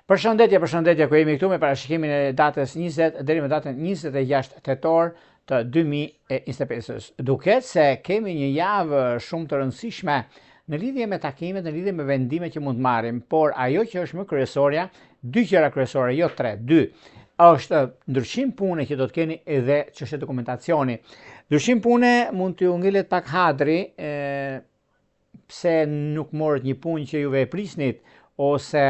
Përshëndetje, përshëndetje, ku jemi këtu me parashikimin e datës 20 deri më datën 26 tetor të 2025-ës. Duket se kemi një javë shumë të rëndësishme në lidhje me takimet, në lidhje me vendimet që mund të marrim, por ajo që është më kryesorja, dy gjëra kryesore, jo tre, dy, është ndryshim pune që do të keni edhe çështje dokumentacioni. Ndryshim pune mund t'ju ngelet pak hadri, e, pse nuk morët një punë që juve e prisnit ose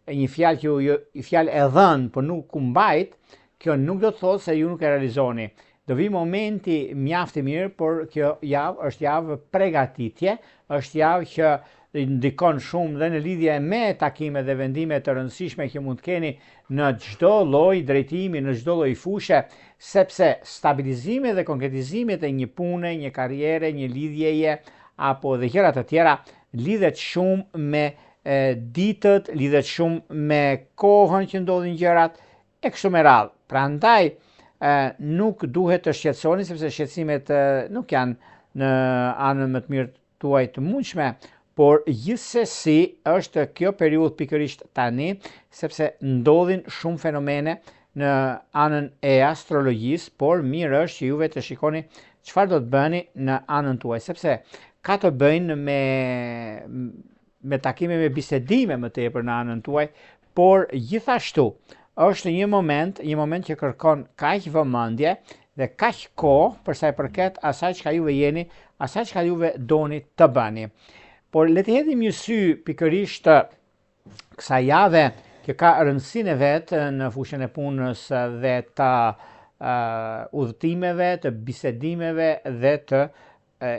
një fjalë që ju një fjalë e dhënë, por nuk u mbajt, kjo nuk do të thotë se ju nuk e realizoni. Do vi momenti mjaft i mirë, por kjo javë është javë pregatitje, është javë që ndikon shumë dhe në lidhje me takime dhe vendime të rëndësishme që mund të keni në çdo lloj drejtimi, në çdo lloj fushe, sepse stabilizimi dhe konkretizimet e një pune, një karriere, një lidhjeje apo dhe gjëra të tjera lidhet shumë me ditët, lidhet shumë me kohën që ndodhin gjërat e kështu me radhë. Prandaj nuk duhet të shqetësoheni sepse shqetësimet nuk janë në anën më të mirë tuaj të mundshme, por gjithsesi është kjo periudhë pikërisht tani, sepse ndodhin shumë fenomene në anën e astrologjisë, por mirë është që juve të shikoni çfarë do të bëni në anën tuaj, sepse ka të bëjnë me me takime me bisedime më tepër në anën tuaj, por gjithashtu është një moment, një moment që kërkon kaq vëmendje dhe kaq kohë për sa i përket asaj çka juve jeni, asaj çka juve doni të bëni. Por le të hedhim një sy pikërisht kësaj jave që ka rëndësinë e vet në fushën e punës dhe të uh, udhëtimeve, të bisedimeve dhe të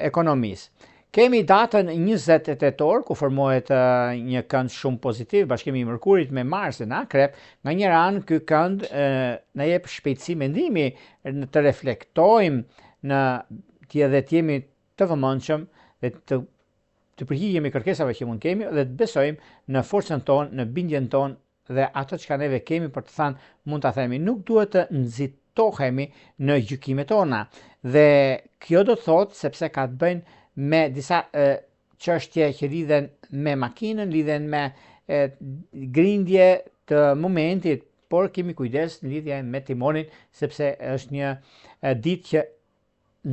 ekonomisë. Kemi datën 20 tetor, ku formohet një kënd shumë pozitiv, bashkimi i Mërkurit me Marsin në Akrep. Nga njëra anë, ky kënd na jep shpejtësi mendimi, në të reflektojmë në të dhe të jemi të vëmendshëm dhe të të përgjigjemi kërkesave që mund kemi dhe të besojmë në forcën tonë, në bindjen tonë dhe ato çka neve kemi për të thënë mund ta themi. Nuk duhet të nxitohemi në gjykimet tona. Dhe kjo do të thotë sepse ka të bëjnë me disa e, çështje që lidhen me makinën, lidhen me e, grindje të momentit, por kemi kujdes në lidhje me timonin sepse është një ditë që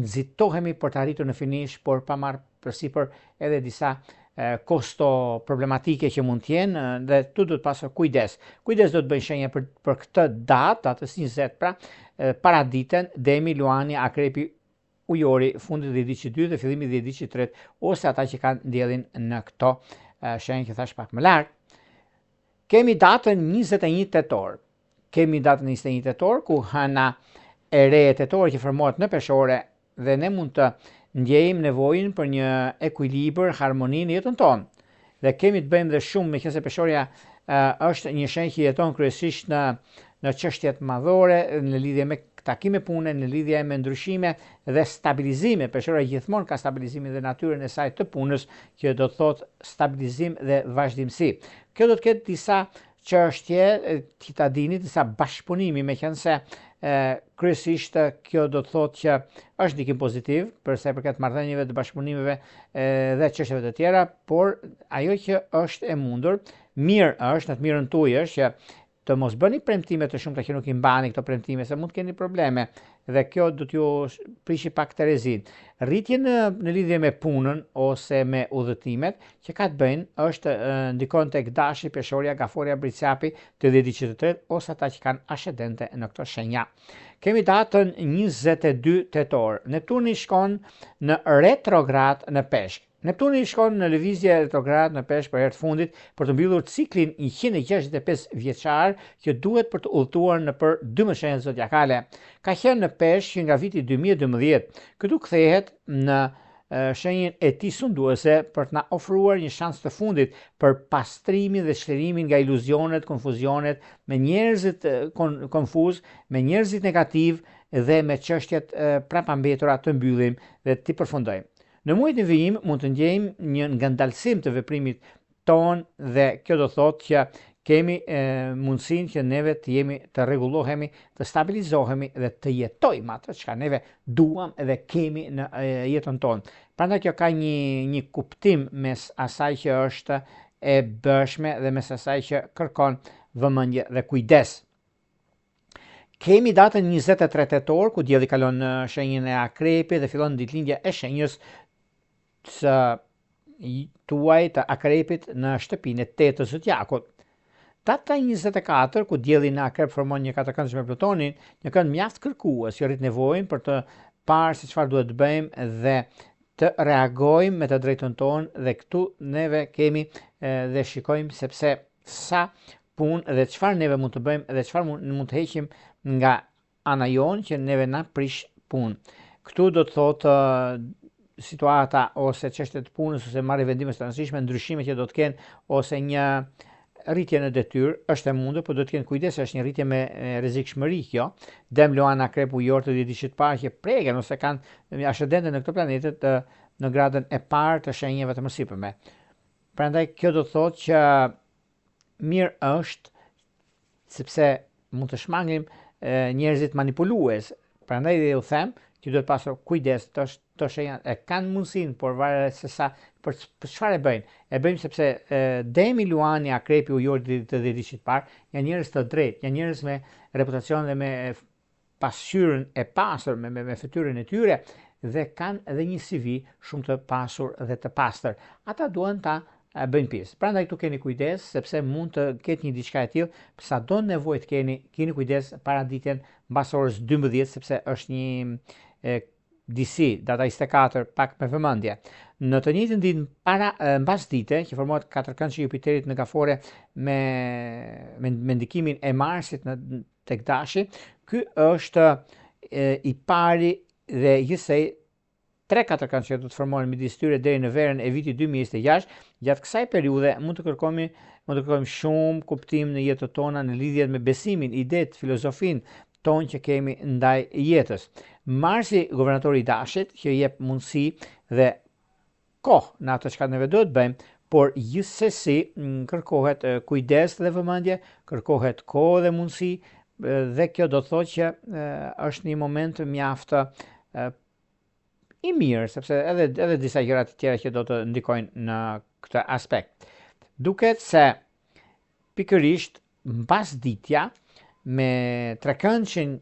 nxitohemi për të arritur në finish, por pa marrë përsipër edhe disa kosto problematike që mund të jenë dhe tu duhet pasur kujdes. Kujdes do të bëjnë shenja për për këtë datë, datës 20 pra, paraditen, Demi, Luani, Akrepi, Ujori, fundi dhjetëditëshit 2 dhe fillimi dhjetëditëshit 3 ose ata që kanë diellin në këto shenja që thashë pak më lart. Kemi datën 21 tetor. Kemi datën 21 tetor ku hëna e re e tetorit që formohet në peshore dhe ne mund të ndjejmë nevojën për një ekuilibër, harmoni në jetën tonë. Dhe kemi të bëjmë dhe shumë, meqenëse peshorja është një shenjë që jeton kryesisht në në çështjet madhore, në lidhje me takime pune, në lidhje me ndryshime dhe stabilizime. Peshorja gjithmonë ka stabilizimin dhe natyrën e saj të punës, që do të thotë stabilizim dhe vazhdimësi. Kjo do të ketë disa çështje që ta dini, disa bashkëpunimi, meqenëse kryesisht kjo do të thotë që është ndikim pozitiv për sa i përket marrëdhënieve të bashkëpunimeve dhe çështjeve të tjera, por ajo që është e mundur, mirë është, në të mirën tuaj është që të mos bëni premtime të shumta që nuk i mbani këto premtime, se mund të keni probleme dhe kjo do t'ju prishi pak terezinë. Rritje në në lidhje me punën ose me udhëtimet që ka të bëjnë është ndikon tek Dashi, Peshorja, Gaforja, Bricjapi, të dhjetëditëshit të tretë ose ata që kanë ascendente në këto shenja. Kemi datën 22 tetor. Neptuni shkon në retrograd në Peshk. Neptuni shkon në lëvizje retrograd në Peshk për herë të fundit për të mbyllur ciklin 165 vjeçar që duhet për të udhëtuar nëpër 12 shenjat zodiakale. Ka qenë në Peshk që nga viti 2012. Këtu kthehet në shenjën e tij sunduese për të na ofruar një shans të fundit për pastrimin dhe çlirimin nga iluzionet, konfuzionet, me njerëzit kon, konfuz, me njerëzit negativë dhe me çështjet prapambetura të mbyllim dhe t'i përfundojmë. Në muajt në vijim mund të ndjejmë një ngadalësim të veprimit tonë dhe kjo do thotë që kemi mundësinë që neve të jemi të rregullohemi, të stabilizohemi dhe të jetojmë atë çka neve duam dhe kemi në jetën tonë. Prandaj kjo ka një një kuptim mes asaj që është e bëshme dhe mes asaj që kërkon vëmendje dhe kujdes. Kemi datën 23 tetor ku dielli kalon në shenjën e Akrepit dhe fillon ditëlindja e shenjës së tuaj të Akrepit në shtëpinë e 8 të zodiakut. Data 24 ku dielli në Akrep formon një katërkëndësh me Plutonin, një kënd mjaft kërkues që rrit nevojën për të parë se çfarë duhet të bëjmë dhe të reagojmë me të drejtën tonë dhe këtu neve kemi dhe shikojmë sepse sa punë dhe çfarë neve mund të bëjmë dhe çfarë mund, mund të heqim nga ana jonë që neve na prish punë. Këtu do të thotë situata ose çështje të punës ose marrje vendimesh të rëndësishme, ndryshime që do të kenë ose një rritje në detyrë, është e mundur, por duhet të kenë kujdes, është një rritje me rrezikshmëri kjo. Dem Luan Akrep Ujor të dhjetëditëshit të parë që preken ose kanë ascendente në këto planete të në gradën e parë të shenjave të mësipërme. Prandaj kjo do të thotë që mirë është sepse mund të shmangim njerëzit manipulues. Prandaj dhe ju them që duhet pasur kujdes, të këto shenja e kanë mundësinë, por varet se sa për, për çfarë e bëjnë. E bëjmë sepse e, Demi, Luani, Akrepi, Ujori të dhjetëditëshit të parë janë njerëz të drejtë, janë njerëz me reputacion dhe me pasqyrën e pastër me, me, me fytyrën e tyre dhe kanë edhe një CV shumë të pasur dhe të pastër. Ata duan ta bëjnë pjesë. Prandaj këtu keni kujdes sepse mund të ketë një diçka e tillë, sado nevojë të keni, keni kujdes paraditen mbas orës 12 sepse është një e, disi data 24 pak me vëmendje. Në të njëjtën ditë para mbas dite që formohet katërkëndëshi i Jupiterit në Gaforre me me, me ndikimin e Marsit në tek Dashi, ky është e, i pari dhe gjithsej tre katërkëndësh që do të formohen midis tyre deri në verën e vitit 2026, gjatë kësaj periudhe mund të kërkojmë mund të kërkojmë shumë kuptim në jetët tona në lidhje me besimin, idetë, filozofinë tonë që kemi ndaj jetës. Marsi, guvernatori i Dashit, që jep mundësi dhe kohë në atë çka neve duhet të bëjmë, por gjithsesi kërkohet kujdes dhe vëmendje, kërkohet kohë dhe mundësi dhe kjo do të thotë që është një moment mjaft i mirë, sepse edhe edhe disa gjëra të tjera që do të ndikojnë në këtë aspekt. Duket se pikërisht mbas ditja me trekëndëshin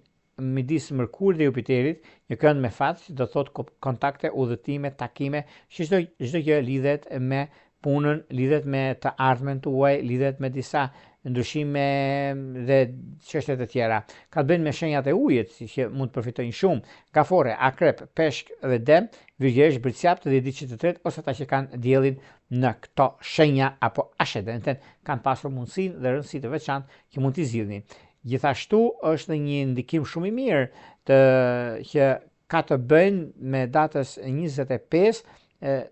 midis Mërkurit dhe Jupiterit, një kënd me fat që do të thotë kontakte, udhëtime, takime, që çdo çdo gjë lidhet me punën, lidhet me të ardhmen tuaj, lidhet me disa ndryshime dhe çështje të tjera. Ka të bëjnë me shenjat e ujit, që mund të përfitojnë shumë. Gaforre, akrep, peshk dhe dem, virgjëresh, bricjap të dhjetëditëshit të tretë ose ata që kanë diellin në këto shenja apo ascendenten kanë pasur mundësinë dhe rëndësi të veçantë që mund t'i zgjidhni. Gjithashtu është një ndikim shumë i mirë të që ka të bëjnë me datës 25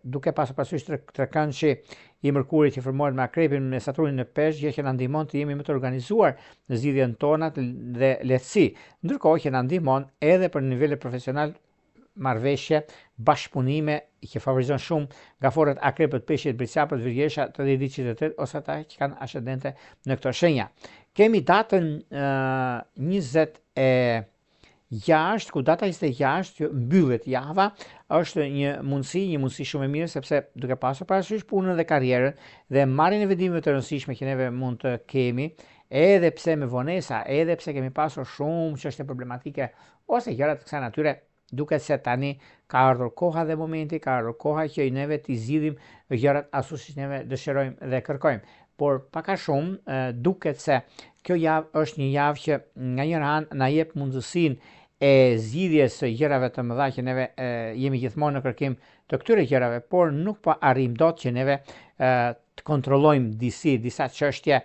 duke pasur parasysh trekëndëshi i Mërkurit që formohet me Akrepin me Saturnin në Peshq, gjë që na ndihmon të jemi më të organizuar në zgjidhjen tona dhe lehtësi, ndërkohë që na ndihmon edhe për nivele profesional marrëveshje, bashkëpunime që favorizon shumë gaforret, akrepët, peshqit, bricjapët, virgjëresha të dhjetëditëshit të tretë ose ata që kanë ascendente në këto shenja. Kemi datën uh, 26, ku data 26 që mbyllet java, është një mundësi, një mundësi shumë e mirë sepse duke pasur parasysh punën dhe karrierën dhe marrjen e vendimeve të rëndësishme që neve mund të kemi, edhe pse me vonesa, edhe pse kemi pasur shumë çështje problematike ose gjëra të kësaj natyre, duket se tani ka ardhur koha dhe momenti, ka ardhur koha që neve t'i zgjidhim gjërat ashtu siç neve dëshirojmë dhe kërkojmë. Por pak a shumë duket se kjo javë është një javë që nga njëra anë na jep mundësinë e zgjidhjes së gjërave të mëdha që neve e, jemi gjithmonë në kërkim të këtyre gjërave, por nuk po arrijmë dot që neve e, të kontrollojmë disi disa çështje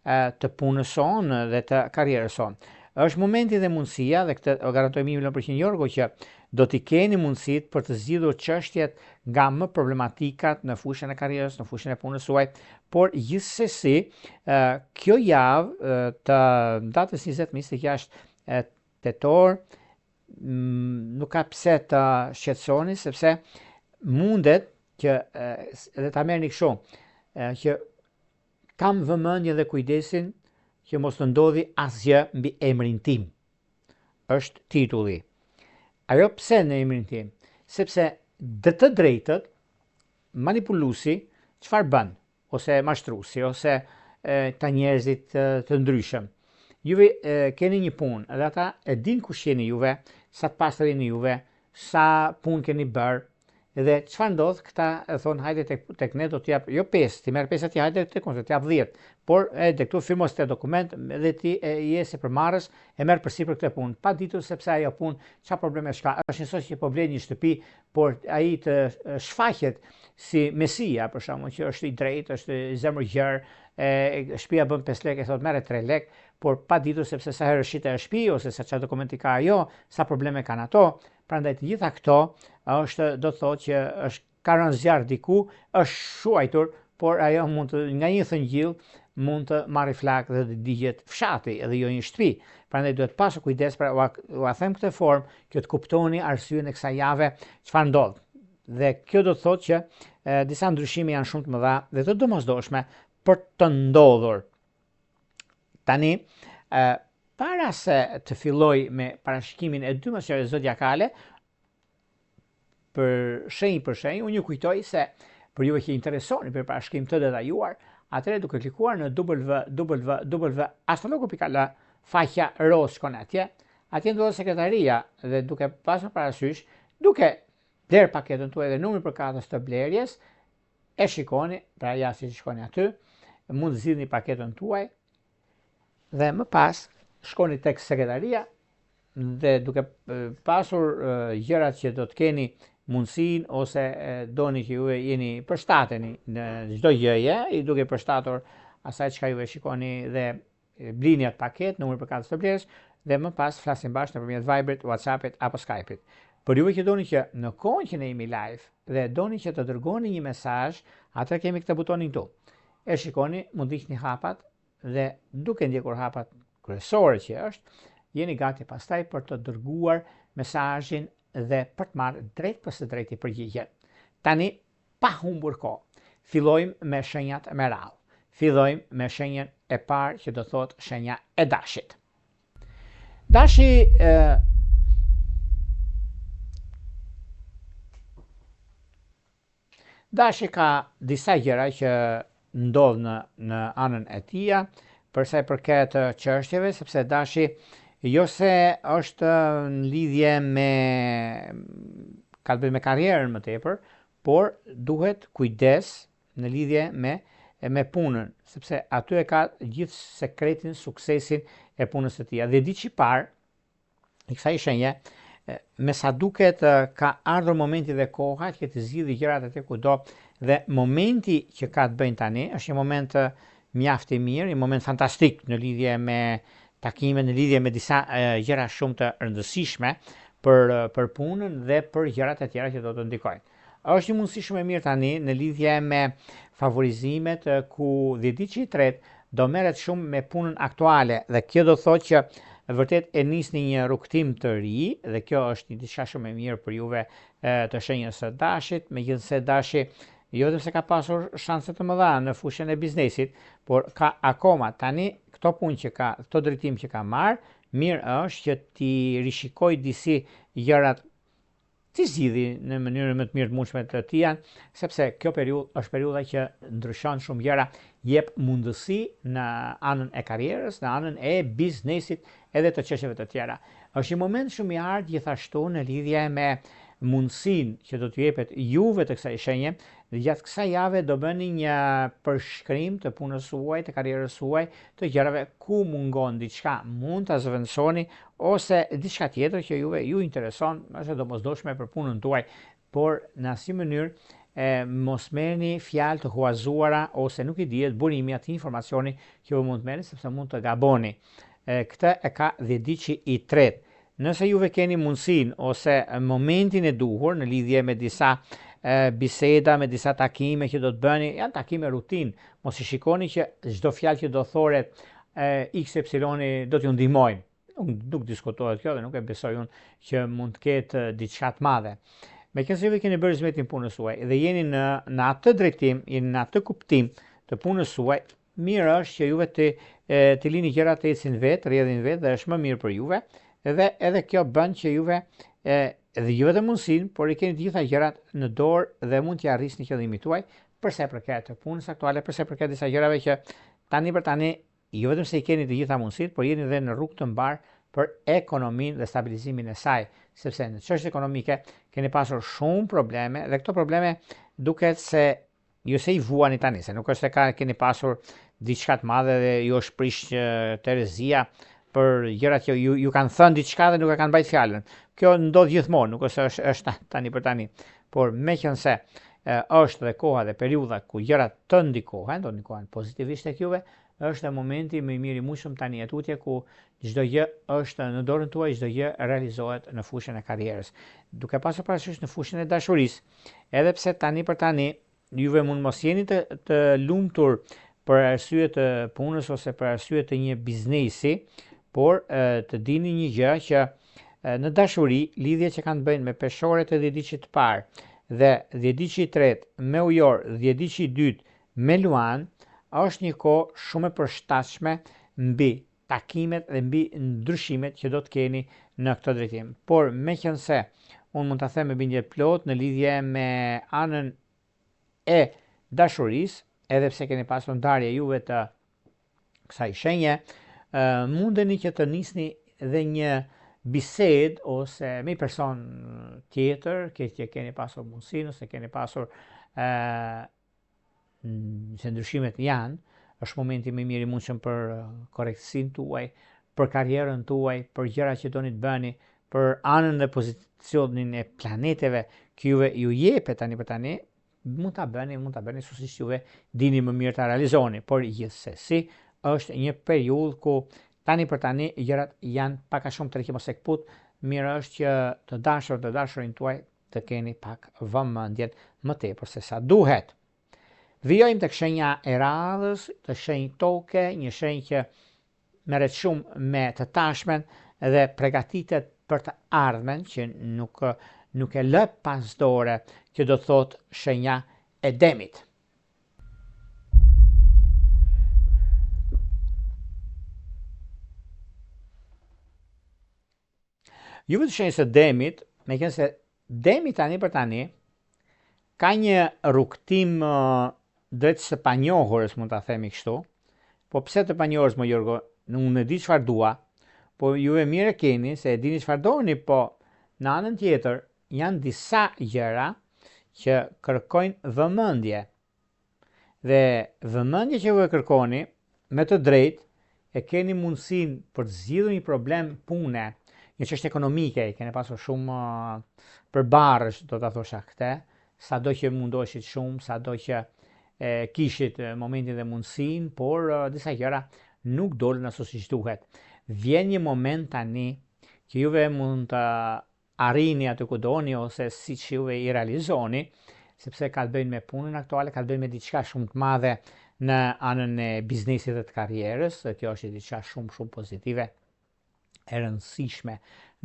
të punës sonë dhe të karrierës sonë. Është momenti dhe mundësia dhe këtë o garantoj 100% Jorgo që do t'i keni mundësitë për të zgjidhur çështjet nga më problematikat në fushën e karrierës, në fushën e punës suaj, por gjithsesi kjo javë të datës 20-26 tetor nuk ka pse të shqetësoheni sepse mundet që edhe ta merrni kështu, që kam vëmendjen dhe kujdesin që mos të ndodhi asgjë mbi emrin tim. Është titulli. Ajo pse në emrin tim? Sepse dhe të drejtët manipuluesi çfarë bën? Ose mashtruesi ose ta njerëzit të ndryshëm. Juve keni një punë dhe ata e dinë kush jeni juve, sa të pastër jeni juve, sa punë keni bërë, dhe çfarë ndodh, këta e thonë hajde tek tek ne do të jap jo 5, ti merr 5 atje, hajde tek unë do të jap 10. Por edhe këtu firmos këtë dokument dhe ti e, je sipërmarrës e merr përsipër këtë punë, pa ditur sepse ajo punë çfarë problemesh ka. Është njësoj që po blen një shtëpi, por ai të shfaqet si mesia për shembull që është i drejtë, është i zemërgjerë, e shtëpia bën 5 lekë e thotë merre 3 lekë, por pa ditur sepse sa herë shit ajo shtëpi ose sa çfarë dokumenti ka ajo, sa probleme kanë ato. Prandaj të gjitha këto është do të thotë që është ka rënë zjarr diku, është shuajtur, por ajo mund të nga një thëngjill mund të marrë flakë dhe të digjet fshati edhe jo një shtëpi. Prandaj duhet pasur kujdes, pra ua, ua them këtë formë që të kuptoni arsyen e kësaj jave çfarë ndodh. Dhe kjo do të thotë që e, disa ndryshime janë shumë të mëdha dhe të domosdoshme për të ndodhur. Tani, e, para se të filloj me parashikimin e dy shenjave zodiakale, për shenjë për shenjë, unë ju kujtoj se për juve që interesoni për parashikim të detajuar, atëherë duke klikuar në www.astrologu.al, faqja rozë shkon atje, atje ndodhet sekretaria dhe duke pasur parasysh, duke blerë paketën tuaj dhe numrin përkatës të blerjes, e shikoni, pra ja si shkoni aty, mund të zgjidhni paketën tuaj dhe më pas shkoni tek sekretaria dhe duke pasur gjërat që do të keni mundësinë ose doni që juve jeni përshtateni në çdo gjëje, i duke përshtatur asaj çka juve shikoni dhe blini atë paketë, numrin përkatës të blerjes dhe më pas flasim bashkë nëpërmjet Viberit, WhatsAppit apo Skype-it. Për juve që doni që në kohën që ne jemi live dhe doni që të dërgoni një mesazh, atëherë kemi këtë butonin këtu. E shikoni, mund të ndiqni hapat dhe duke ndjekur hapat kryesore që është, jeni gati pastaj për të dërguar mesazhin dhe për të marrë drejt për së drejti përgjigje. Tani, pa humbur kohë, fillojmë me shenjat me radhë. Fillojmë me shenjën e parë që do thotë shenja e dashit. Dashi e, Dashi ka disa gjëra që ndodh në në anën e tija, për sa i përket çështjeve, sepse Dashi jo se është në lidhje me ka të bëjë me karrierën më tepër, por duhet kujdes në lidhje me me punën, sepse aty e ka gjithë sekretin, suksesin e punës së tij. Dhjetëditëshi i parë i kësaj shenje, me sa duket ka ardhur momenti dhe koha që të zgjidhë gjërat aty ku do dhe momenti që ka të bëjnë tani është një moment mjaft i mirë, një moment fantastik në lidhje me takime, në lidhje me disa gjëra shumë të rëndësishme për për punën dhe për gjërat e tjera që do të ndikojnë. Është një mundësi shumë e mirë tani në lidhje me favorizimet ku dhjetëditëshi i tretë do merret shumë me punën aktuale dhe kjo do thotë që vërtet e nisni një rrugëtim të ri dhe kjo është një diçka shumë e mirë për juve të shenjës së dashit, megjithëse dashi jo vetëm se ka pasur shanse të mëdha në fushën e biznesit, por ka akoma tani këto punë që ka, këto drejtim që ka marrë, mirë është që t'i rishikoj disi gjërat t'i zgjidhi në mënyrën më të mirë të mundshme të tija, sepse kjo periudhë është periudha që ndryshon shumë gjëra, jep mundësi në anën e karrierës, në anën e biznesit edhe të çështjeve të tjera. Është një moment shumë i artë gjithashtu në lidhje me mundësinë që do t'ju jepet juve të kësaj shenje dhe gjatë kësaj jave do bëni një përshkrim të punës suaj, të karrierës suaj, të gjërave ku mungon diçka, mund ta zëvendësoni ose diçka tjetër që juve ju intereson, është e domosdoshme për punën tuaj, por në asnjë mënyrë e mos merrni fjalë të huazuara ose nuk i dihet burimi atij informacioni që ju mund të merrni sepse mund të gaboni. E, këtë e ka dhjetëditëshi i tretë. Nëse juve keni mundësinë ose momentin e duhur në lidhje me disa e, biseda, me disa takime që do të bëni, janë takime rutinë, mos i shikoni që çdo fjalë që do thoret X Y do t'ju ndihmojnë. Nuk, nuk diskutohet kjo dhe nuk e besoj unë që mund të ketë diçka të madhe. Meqenëse juve keni bërë xizmetin punës suaj dhe jeni në, në atë drejtim, jeni në atë kuptim të punës suaj, mirë është që juve të, të lini gjërat të ecin vetë, rrjedhin vetë dhe është më mirë për juve, dhe edhe kjo bën që juve e, edhe jo vetëm mundësinë, por i keni të gjitha gjërat në dorë dhe mund t'ia arrisni qëllimit tuaj, për sa i përket punës aktuale, për sa i përket disa gjërave që Tani për tani, jo vetëm se i keni të gjitha mundësitë, por jeni dhe në rrugë të mbarë për ekonominë dhe stabilizimin e saj, sepse në çështjet ekonomike keni pasur shumë probleme dhe këto probleme duket se jo se i vuani tani, se nuk është se ka keni pasur diçka të madhe dhe ju është prish terezia për gjërat që ju, ju kanë thënë diçka dhe nuk e kanë mbajt fjalën. Kjo ndodh gjithmonë, nuk është se është, është tani për tani. Por meqenëse është dhe koha dhe periudha ku gjërat të ndikohen, do ndikohen pozitivisht tek juve, është dhe momenti më i mirë i mundshëm tani e tutje ku çdo gjë është në dorën tuaj, çdo gjë realizohet në fushën e karrierës. Duke pasur parasysh në fushën e dashurisë, edhe pse tani për tani juve mund mos jeni të, të lumtur për arsye të punës ose për arsye të një biznesi, por të dini një gjë që në dashuri lidhje që kanë të bëjnë me peshoret e dhjetëditëshit të parë dhe dhjetëditëshi i tretë me ujor, dhjetëditëshi i dytë me luan, është një kohë shumë e përshtatshme mbi takimet dhe mbi ndryshimet që do të keni në këtë drejtim. Por meqenëse unë mund ta them me bindje të plotë në lidhje me anën e dashurisë, edhe pse keni pasur ndarje juve të kësaj shenje, mundeni që të nisni dhe një bisedë ose me një person tjetër, ke që keni pasur mundësinë ose keni pasur ë se ndryshimet janë, është momenti më i mirë i mundshëm për korrektësinë tuaj, për karrierën tuaj, për gjërat që doni të bëni, për anën dhe pozicionin e planeteve që juve ju jepet tani për tani, mund ta bëni, mund ta bëni siç juve dini më mirë ta realizoni, por gjithsesi është një periudhë ku tani për tani gjërat janë pak a shumë tërheq mos e këput, mirë është që të dashur të dashurin tuaj të keni pak vëmendjen më tepër se sa duhet. Vijojmë tek shenja e radhës, të shenjë toke, një shenjë që merret shumë me të tashmen dhe pregatitet për të ardhmen që nuk nuk e lë pas dore, që do të thotë shenja e demit. Juve të shenjës së demit, meqenëse demi tani për tani, ka një rrugëtim drejt së panjohurës, mund ta themi kështu. Po pse të panjohurës mo Jorgo, unë e di çfarë dua, po juve mirë e keni se e dini çfarë doni, po në anën tjetër janë disa gjëra që kërkojnë vëmendje. Dhe vëmendja që ju e kërkoni, me të drejtë, e keni mundësinë për të zgjidhur një problem pune, një çështje ekonomike, i keni pasur shumë për barrësh, do ta thosha këtë, sado që mundoheshit shumë, sado që e, kishit momentin dhe mundësinë, por disa gjëra nuk dolën ashtu siç duhet. Vjen një moment tani që juve mund të arrini aty ku doni ose siç juve i realizoni, sepse ka të bëjnë me punën aktuale, ka të bëjnë me diçka shumë të madhe në anën e biznesit dhe të karrierës, dhe kjo është diçka shumë shumë pozitive e rëndësishme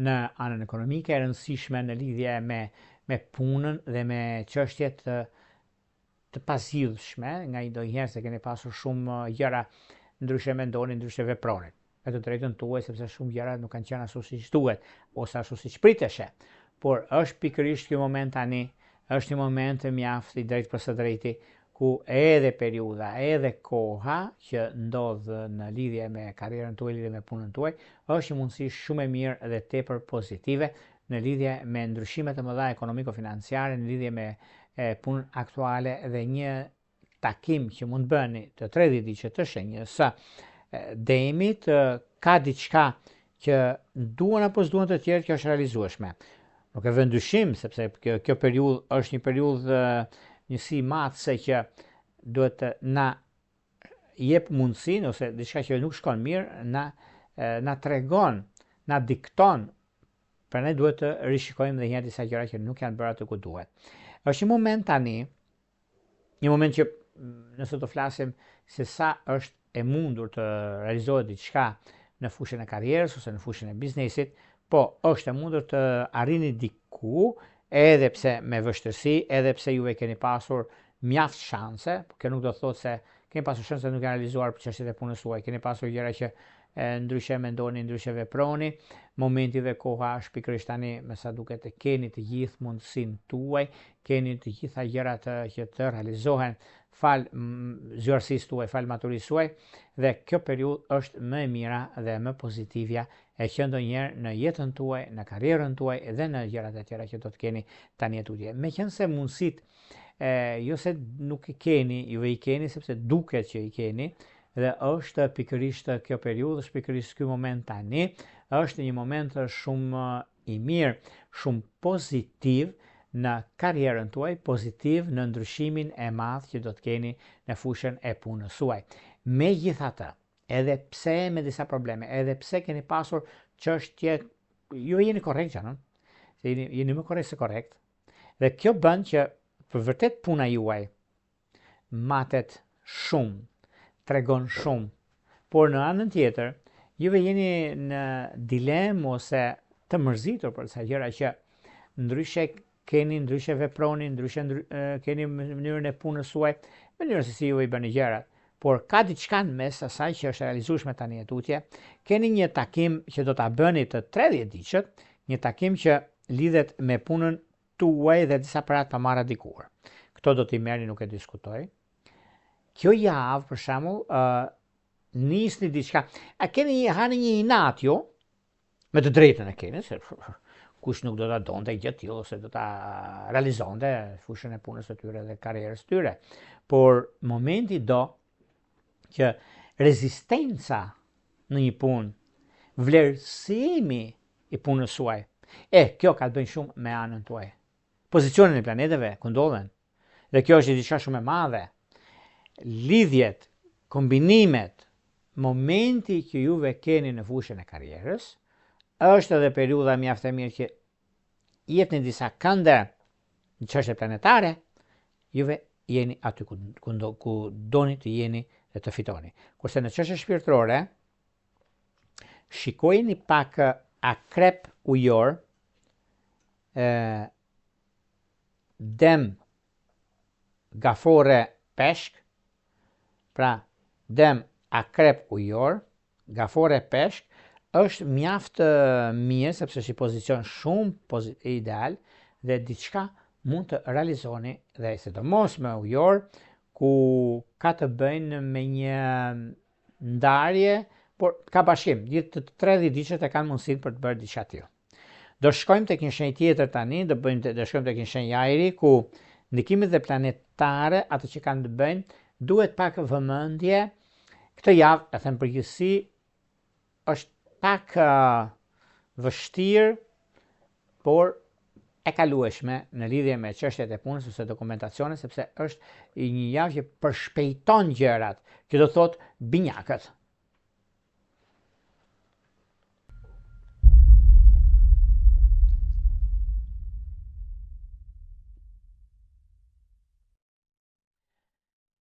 në anën ekonomike, e rëndësishme në lidhje me me punën dhe me çështjet të të pazgjidhshme, ngandonjëherë se keni pasur shumë gjëra ndryshe mendoni, ndryshe veproni. Me të drejtën tuaj, sepse shumë gjëra nuk kanë qenë ashtu siç duhet, ose ashtu siç priteshe. Por është pikërisht ky moment tani, është një moment mjaft i drejtë për së drejti, ku edhe periudha, edhe koha që ndodh në lidhje me karrierën tuaj, lidhje me punën tuaj, është një mundësi shumë e mirë dhe tepër pozitive në lidhje me ndryshimet e mëdha ekonomiko-financiare, në lidhje me punën aktuale dhe një takim që mund të bëni të 30 ditëshit të shenjës së demit, ka diçka që duan apo s'duan të tjerët, kjo është realizueshme. Nuk e vë në dyshim, sepse kjo, kjo periudhë është një periudhë njësi matëse që duhet të na jep mundësinë ose diçka që nuk shkon mirë, na na tregon, na dikton Prandaj duhet të rishikojmë dhe njëherë disa gjëra që nuk janë bërë aty ku duhet. Është një moment tani, një moment që nëse do flasim se sa është e mundur të realizohet diçka në fushën e karrierës ose në fushën e biznesit, po është e mundur të arrini diku, edhe pse me vështirësi, edhe pse juve keni pasur mjaft shanse, po kjo nuk do të thotë se keni pasur shanse nuk janë realizuar për çështjet e punës suaj, keni pasur gjëra që ndryshe mendoni, ndryshe veproni, momenti dhe koha është pikërisht tani, me sa duket e keni të gjithë mundësinë tuaj, keni të gjitha gjërat që të realizohen. Falë zgjuarsisë tuaj, falë maturisë suaj dhe kjo periudhë është më e mira dhe më pozitivja e qenë ndonjëherë në jetën tuaj, në karrierën tuaj dhe në gjërat e tjera që do të keni tani e tutje. Meqenëse mundësitë e, jo se nuk i keni, juve i keni sepse duket që i keni dhe është pikërisht kjo periudhë, është pikërisht ky moment tani, është një moment shumë i mirë, shumë pozitiv në karrierën tuaj, pozitiv në ndryshimin e madh që do të keni në fushën e punës suaj. Megjithatë, edhe pse me disa probleme, edhe pse keni pasur çështje, ju jeni korrekt xhanëm, se jeni, jeni më korrekt se korrekt, dhe kjo bën që për vërtet puna juaj matet shumë, tregon shumë, por në anën tjetër, juve jeni në dilemë ose të mërzitur për disa gjëra që ndryshe keni, ndryshe veproni, ndryshe ndry, keni mënyrën e punës suaj, mënyrën se si ju i bëni gjërat. Por ka diçka në mes asaj që është realizueshme tani e tutje. Keni një takim që do ta bëni të 30 ditëshët, një takim që lidhet me punën tuaj dhe disa para të pamarra dikur. Këto do t'i merrni, nuk e diskutoj. Kjo javë, për shembull, ë uh, nisni diçka. A keni hani një inat ju? Me të drejtën e keni, se kush nuk do ta donte gjë të tillë ose do ta realizonte fushën e punës së tyre dhe karrierës së tyre. Por momenti do që rezistenca në një punë, vlerësimi i punës suaj. E, kjo ka të bëjë shumë me anën tuaj. Pozicionin e planeteve ku ndodhen. Dhe kjo është diçka shumë e madhe. Lidhjet, kombinimet, momenti që juve keni në fushën e karrierës, është edhe periudha mjaft e mirë që jepni disa kënde në çështje planetare, juve jeni aty ku, ku, ku doni të jeni dhe të fitoni. Kurse në çështje shpirtërore, shikojeni pak akrep ujor, e, dem gafore peshk, pra dem akrep ujor, gafore peshk, është mjaft mirë sepse është një pozicion shumë ideal dhe diçka mund të realizoni dhe sidomos me ujor ku ka të bëjnë me një ndarje, por ka bashkim, gjithë të 30 ditëshët e kanë mundësinë për të bërë diçka të tillë. Do shkojmë tek një shenjë tjetër tani, do bëjmë do shkojmë tek një shenjë ajri ku ndikimet dhe planetare, ato që kanë të bëjnë, duhet pak vëmendje. Këtë javë, e them përgjithësi, është pak uh, vështirë, por e kalueshme në lidhje me çështjet e punës ose dokumentacionit, sepse është një javë që përshpejton gjërat, që do thotë binjakët.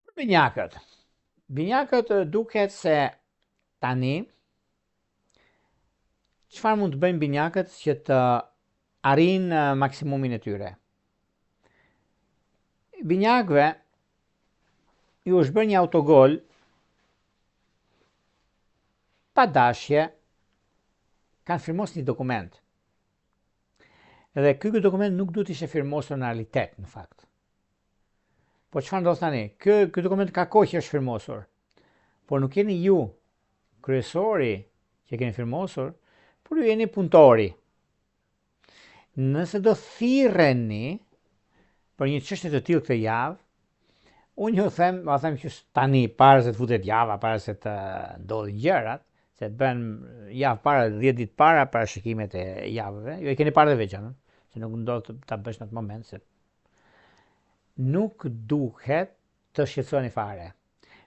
Për binjakët. Binjakët duket se tani çfarë mund të bëjnë binjakët që të arrijnë maksimumin e tyre? Binjakëve ju është bërë një autogol pa dashje kanë firmos një dokument. Dhe ky ky dokument nuk duhet të ishte firmosur në realitet, në fakt. Po çfarë ndodh tani? Ky ky dokument ka kohë që është firmosur. Por nuk jeni ju kryesori që keni firmosur, por ju jeni punëtori. Nëse do thirreni për një çështje të tillë këtë javë, unë ju them, ma them që tani para se të futet java, para se të ndodhin gjërat, se bën javë para, 10 ditë para parashikimet e javëve, ju e keni parë dhe vetë gjënë, se nuk ndodh ta bësh në atë moment se nuk duhet të shqetësoheni fare.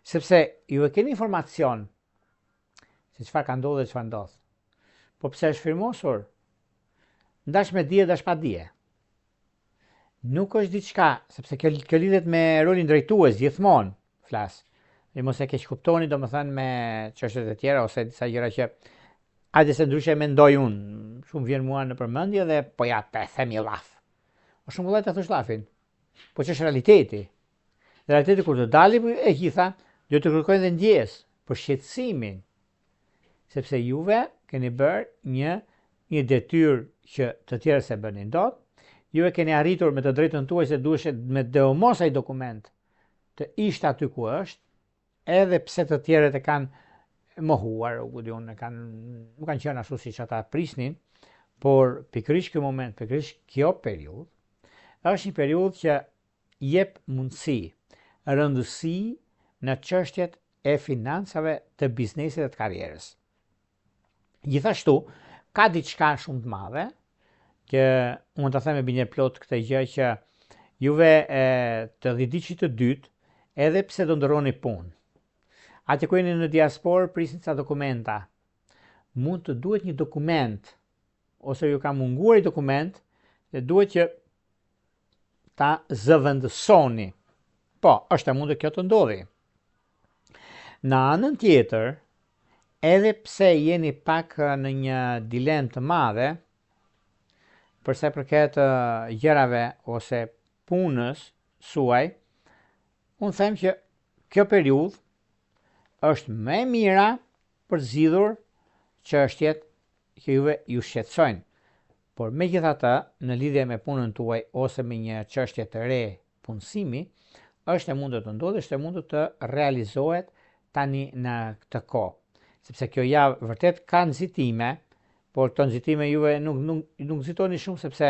Sepse ju e keni informacion se çfarë ka ndodhur dhe çfarë ndodh. Po pse është firmosur? Ndash me dije, ndash pa dije. Nuk është diçka, sepse kjo, kjo lidhet me rolin drejtues gjithmonë, flas. Dhe mos e keqkuptoni domethënë me çështjet e tjera ose disa gjëra që hajde se ndryshe mendoj unë, shumë vjen mua në përmendje dhe po ja të them një llaf. O shumë kollaj të thosh llafin. Po ç'është realiteti? Dhe realiteti kur të dali e gjitha, do të kërkojnë dhe ndjesë për shqetësimin, sepse juve keni bërë një një detyrë që të tjerë s'e bënin dot, juve keni arritur me të drejtën tuaj se duheshe me deomos ai dokument. të ishte aty ku është, edhe pse të tjerët e kanë mohuar, u di unë, kanë nuk kanë qenë ashtu siç ata prisnin, por pikërisht ky moment, pikërisht kjo periudhë është një periudhë që jep mundësi, rëndësi në çështjet e financave të biznesit dhe të karrierës. Gjithashtu, ka diçka shumë të madhe, që mund ta them me bindje plot këtë gjë që juve e, të dhjetëditëshit të dytë, edhe pse do ndërroni punë. Atje ku jeni në diasporë, prisni ca dokumenta. Mund të duhet një dokument, ose ju ka munguar një dokument, dhe duhet që ta zëvendësoni. Po, është e mundur kjo të ndodhi. Në anën tjetër, edhe pse jeni pak në një dilemë të madhe, për sa i përket gjërave ose punës suaj, unë them që kjo periudhë është më e mira për të zgjidhur çështjet që juve ju shqetësojnë. Por megjithatë, në lidhje me punën tuaj ose me një çështje të re punësimi, është e mundur të ndodhë, është e mundur të realizohet tani në këtë kohë. Sepse kjo javë vërtet ka nxitime, por këto nxitime juve nuk nuk nuk nxitoni shumë sepse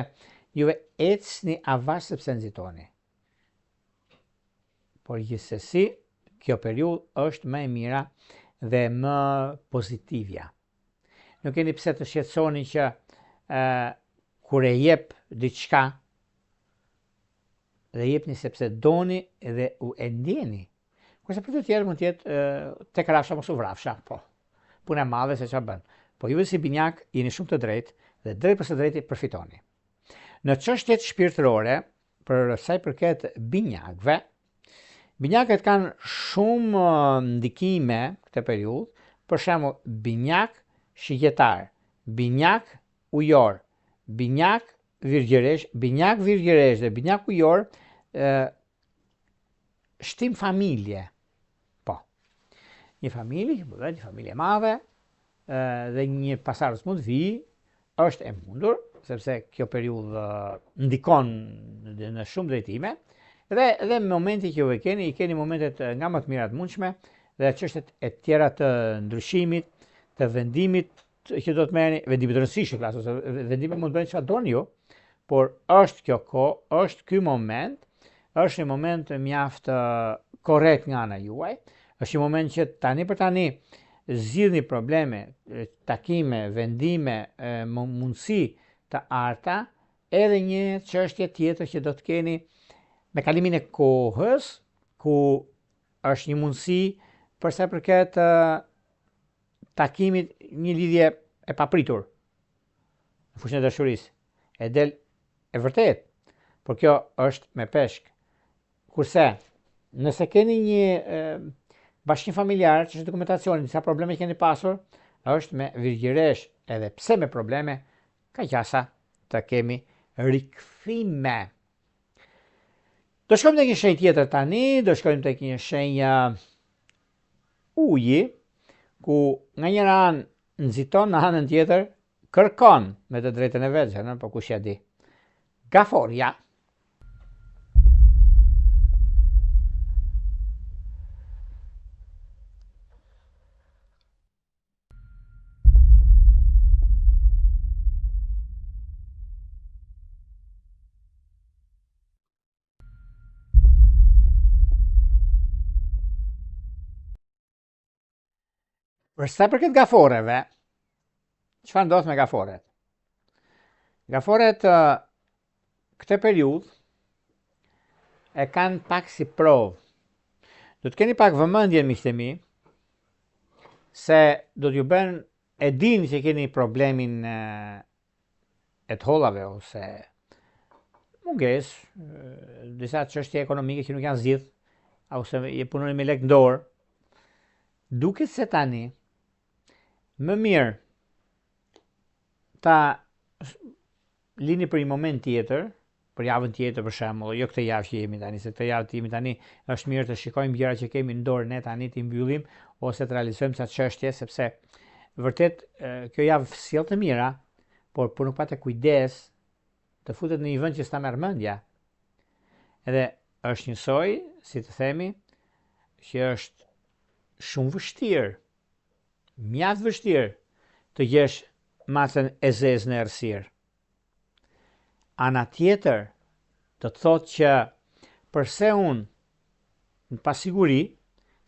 juve ecni avash sepse nxitoni. Por gjithsesi, kjo periudhë është më e mira dhe më pozitivja. Nuk keni pse të shqetësoni që ë kur e jep diçka dhe jepni sepse doni dhe u e ndjeni. Kurse për të tjerë mund të jetë tek rafsha mos u vrafsha, po. Puna e madhe se çfarë bën. Po juve si binjak jeni shumë të drejtë dhe drejt për së drejti përfitoni. Në çështjet shpirtërore, për sa i përket binjakëve, binjakët kanë shumë ndikime këtë periudhë, për shembull binjak shigjetar, binjak ujor, binjak virgjëresh, binjak virgjëresh dhe binjak ujor ë shtim familje. Po. Një familje që bëhet një familje e madhe ë dhe një pasardhës mund të vijë, është e mundur, sepse kjo periudhë ndikon në shumë drejtime dhe dhe momenti që ju e keni, i keni momentet nga më të mira të mundshme dhe çështjet e tjera të ndryshimit, të vendimit që do të merrni, vendime të rëndësishme, flas ose vendime mund të bëni çfarë doni ju, por është kjo kohë, është ky moment, është një moment mjaft korrekt nga ana juaj, është një moment që tani për tani zgjidhni probleme, takime, vendime, mundësi të arta, edhe një çështje tjetër që do të keni me kalimin e kohës, ku është një mundësi për sa i përket takimit një lidhje e papritur në fushën e dashurisë. E del e vërtetë, por kjo është me peshk. Kurse, nëse keni një bashkim familjar, çështje dokumentacioni, disa probleme që keni pasur, është me virgjëresh, edhe pse me probleme, ka gjasa të kemi rikthime. Do shkojmë tek një shenjë tjetër tani, do shkojmë tek një shenjë uji, ku nga njëra anë nxiton në anën tjetër kërkon me të drejtën e vet, në, po kush ja di. Gaforja. Për sa i përket gaforeve, çfarë ndodh me gaforet? Gaforet këtë periudhë e kanë pak si provë. Do të keni pak vëmendje miqtë e mi, se do t'ju bën e dini që keni problemin e të hollave ose mungesë, disa çështje ekonomike që nuk janë zgjidh, ose je punoni me lek në dorë. Duket se tani më mirë ta lini për një moment tjetër, për javën tjetër për shembull, jo këtë javë që jemi tani, se këtë javë që jemi tani është mirë të shikojmë gjërat që kemi në dorë ne tani t'i mbyllim ose të realizojmë ca çështje sepse vërtet kjo javë sjell të mira, por po nuk pate kujdes të futet në një vend që s'ta merr mendja. Edhe është njësoj si të themi, që është shumë vështirë, mjaft vështirë të gjesh macen e zezë në errësirë. Ana tjetër do të thotë që përse unë në pasiguri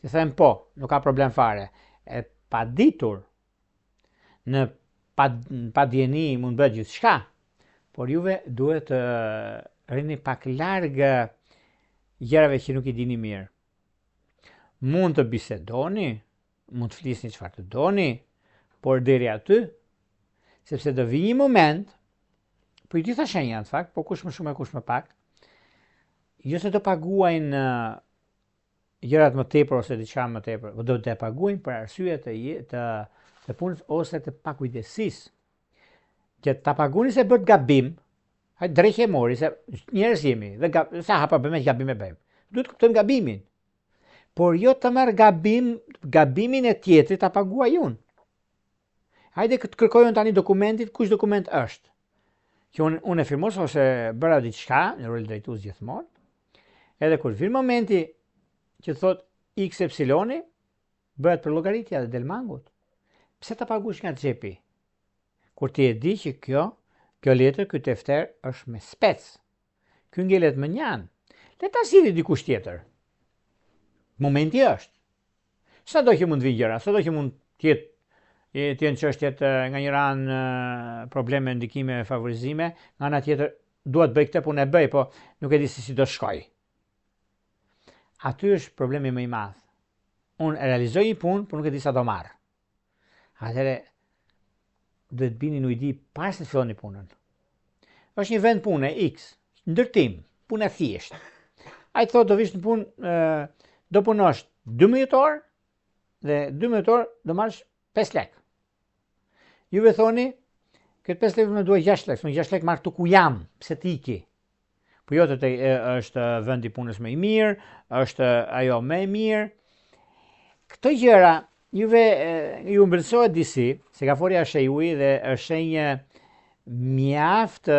të them po, nuk ka problem fare, e paditur në pa, në padijeni mund bëhet gjithçka, por juve duhet të rrini pak larg gjërave që nuk i dini mirë. Mund të bisedoni, mund të flisni çfarë të doni, por deri aty, sepse do vijë një moment, po i gjitha shenjat në fakt, po kush më shumë e kush më pak, jo se do paguajnë gjërat më tepër ose diçka më tepër, po do të paguajnë për arsye të të të punës ose të pakujdesisë. Që ta paguani se bëtë gabim, hajt dreqi e mori se njerëz jemi dhe gab, sa hapa bëjmë gabime bëjmë. Duhet të kuptojmë gabimin. Por jo të marr gabim, gabimin e tjetrit ta paguaj unë. Hajde të kërkoj unë tani dokumentit, kush dokument është? Që unë, unë e firmos ose bëra diçka, në rol drejtues gjithmonë, edhe kur vjen momenti që thot X epsiloni, bëhet përllogaritja dhe del mangut. Pse ta paguash nga xhepi? Kur ti e di që kjo, kjo letër, ky tefter është me spec. Ky ngelet mënjanë. Le ta zgjidhë dikush tjetër. Momenti është. Sado që mund të vijë gjëra, sado që mund të jetë të jenë çështjet nga njëra anë probleme, ndikime, favorizime, nga ana tjetër dua të bëj këtë punë e bëj, po nuk e di se si do shkoj. Aty është problemi më i madh. Unë e realizoj një punë, por nuk e di sa do marr. Atëherë duhet bini në ujdi para se të filloni punën. Është një vend pune X, ndërtim, punë e thjeshtë. Ai thotë do vish në punë, do punosh 12 orë dhe 12 orë do marrësh 5 lekë. Juve thoni, këtë 5 lekë më duhet 6 lekë, unë 6 lekë marr këtu ku jam, pse të iki? Po jo të të është vendi i punës më i mirë, është ajo më e mirë. Këto gjëra juve ju ëmbëlsohet disi, se gaforja është shenjë uji dhe është shenjë mjaft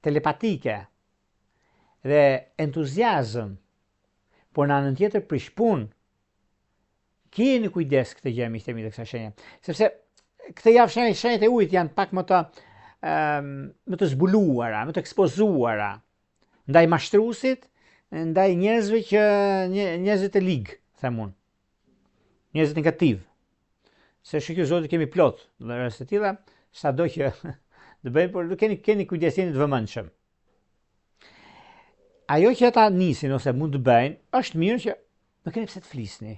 telepatike dhe entuziazëm, por në anën tjetër prish punë Keni kujdes këtë gjë miqtë e mi të kësaj shenje, sepse këtë javë shenjë shenjat e ujit janë pak më të um, më të zbuluara, më të ekspozuara ndaj mashtruesit, ndaj njerëzve që njerëzit të lig, them unë. Njerëzit negativ. Se shyqyr Zotit kemi plot dhe raste të tilla, sado që të bëjmë, por keni keni kujdes jeni të vëmendshëm. Ajo që ata nisin ose mund të bëjnë, është mirë që nuk keni pse të flisni.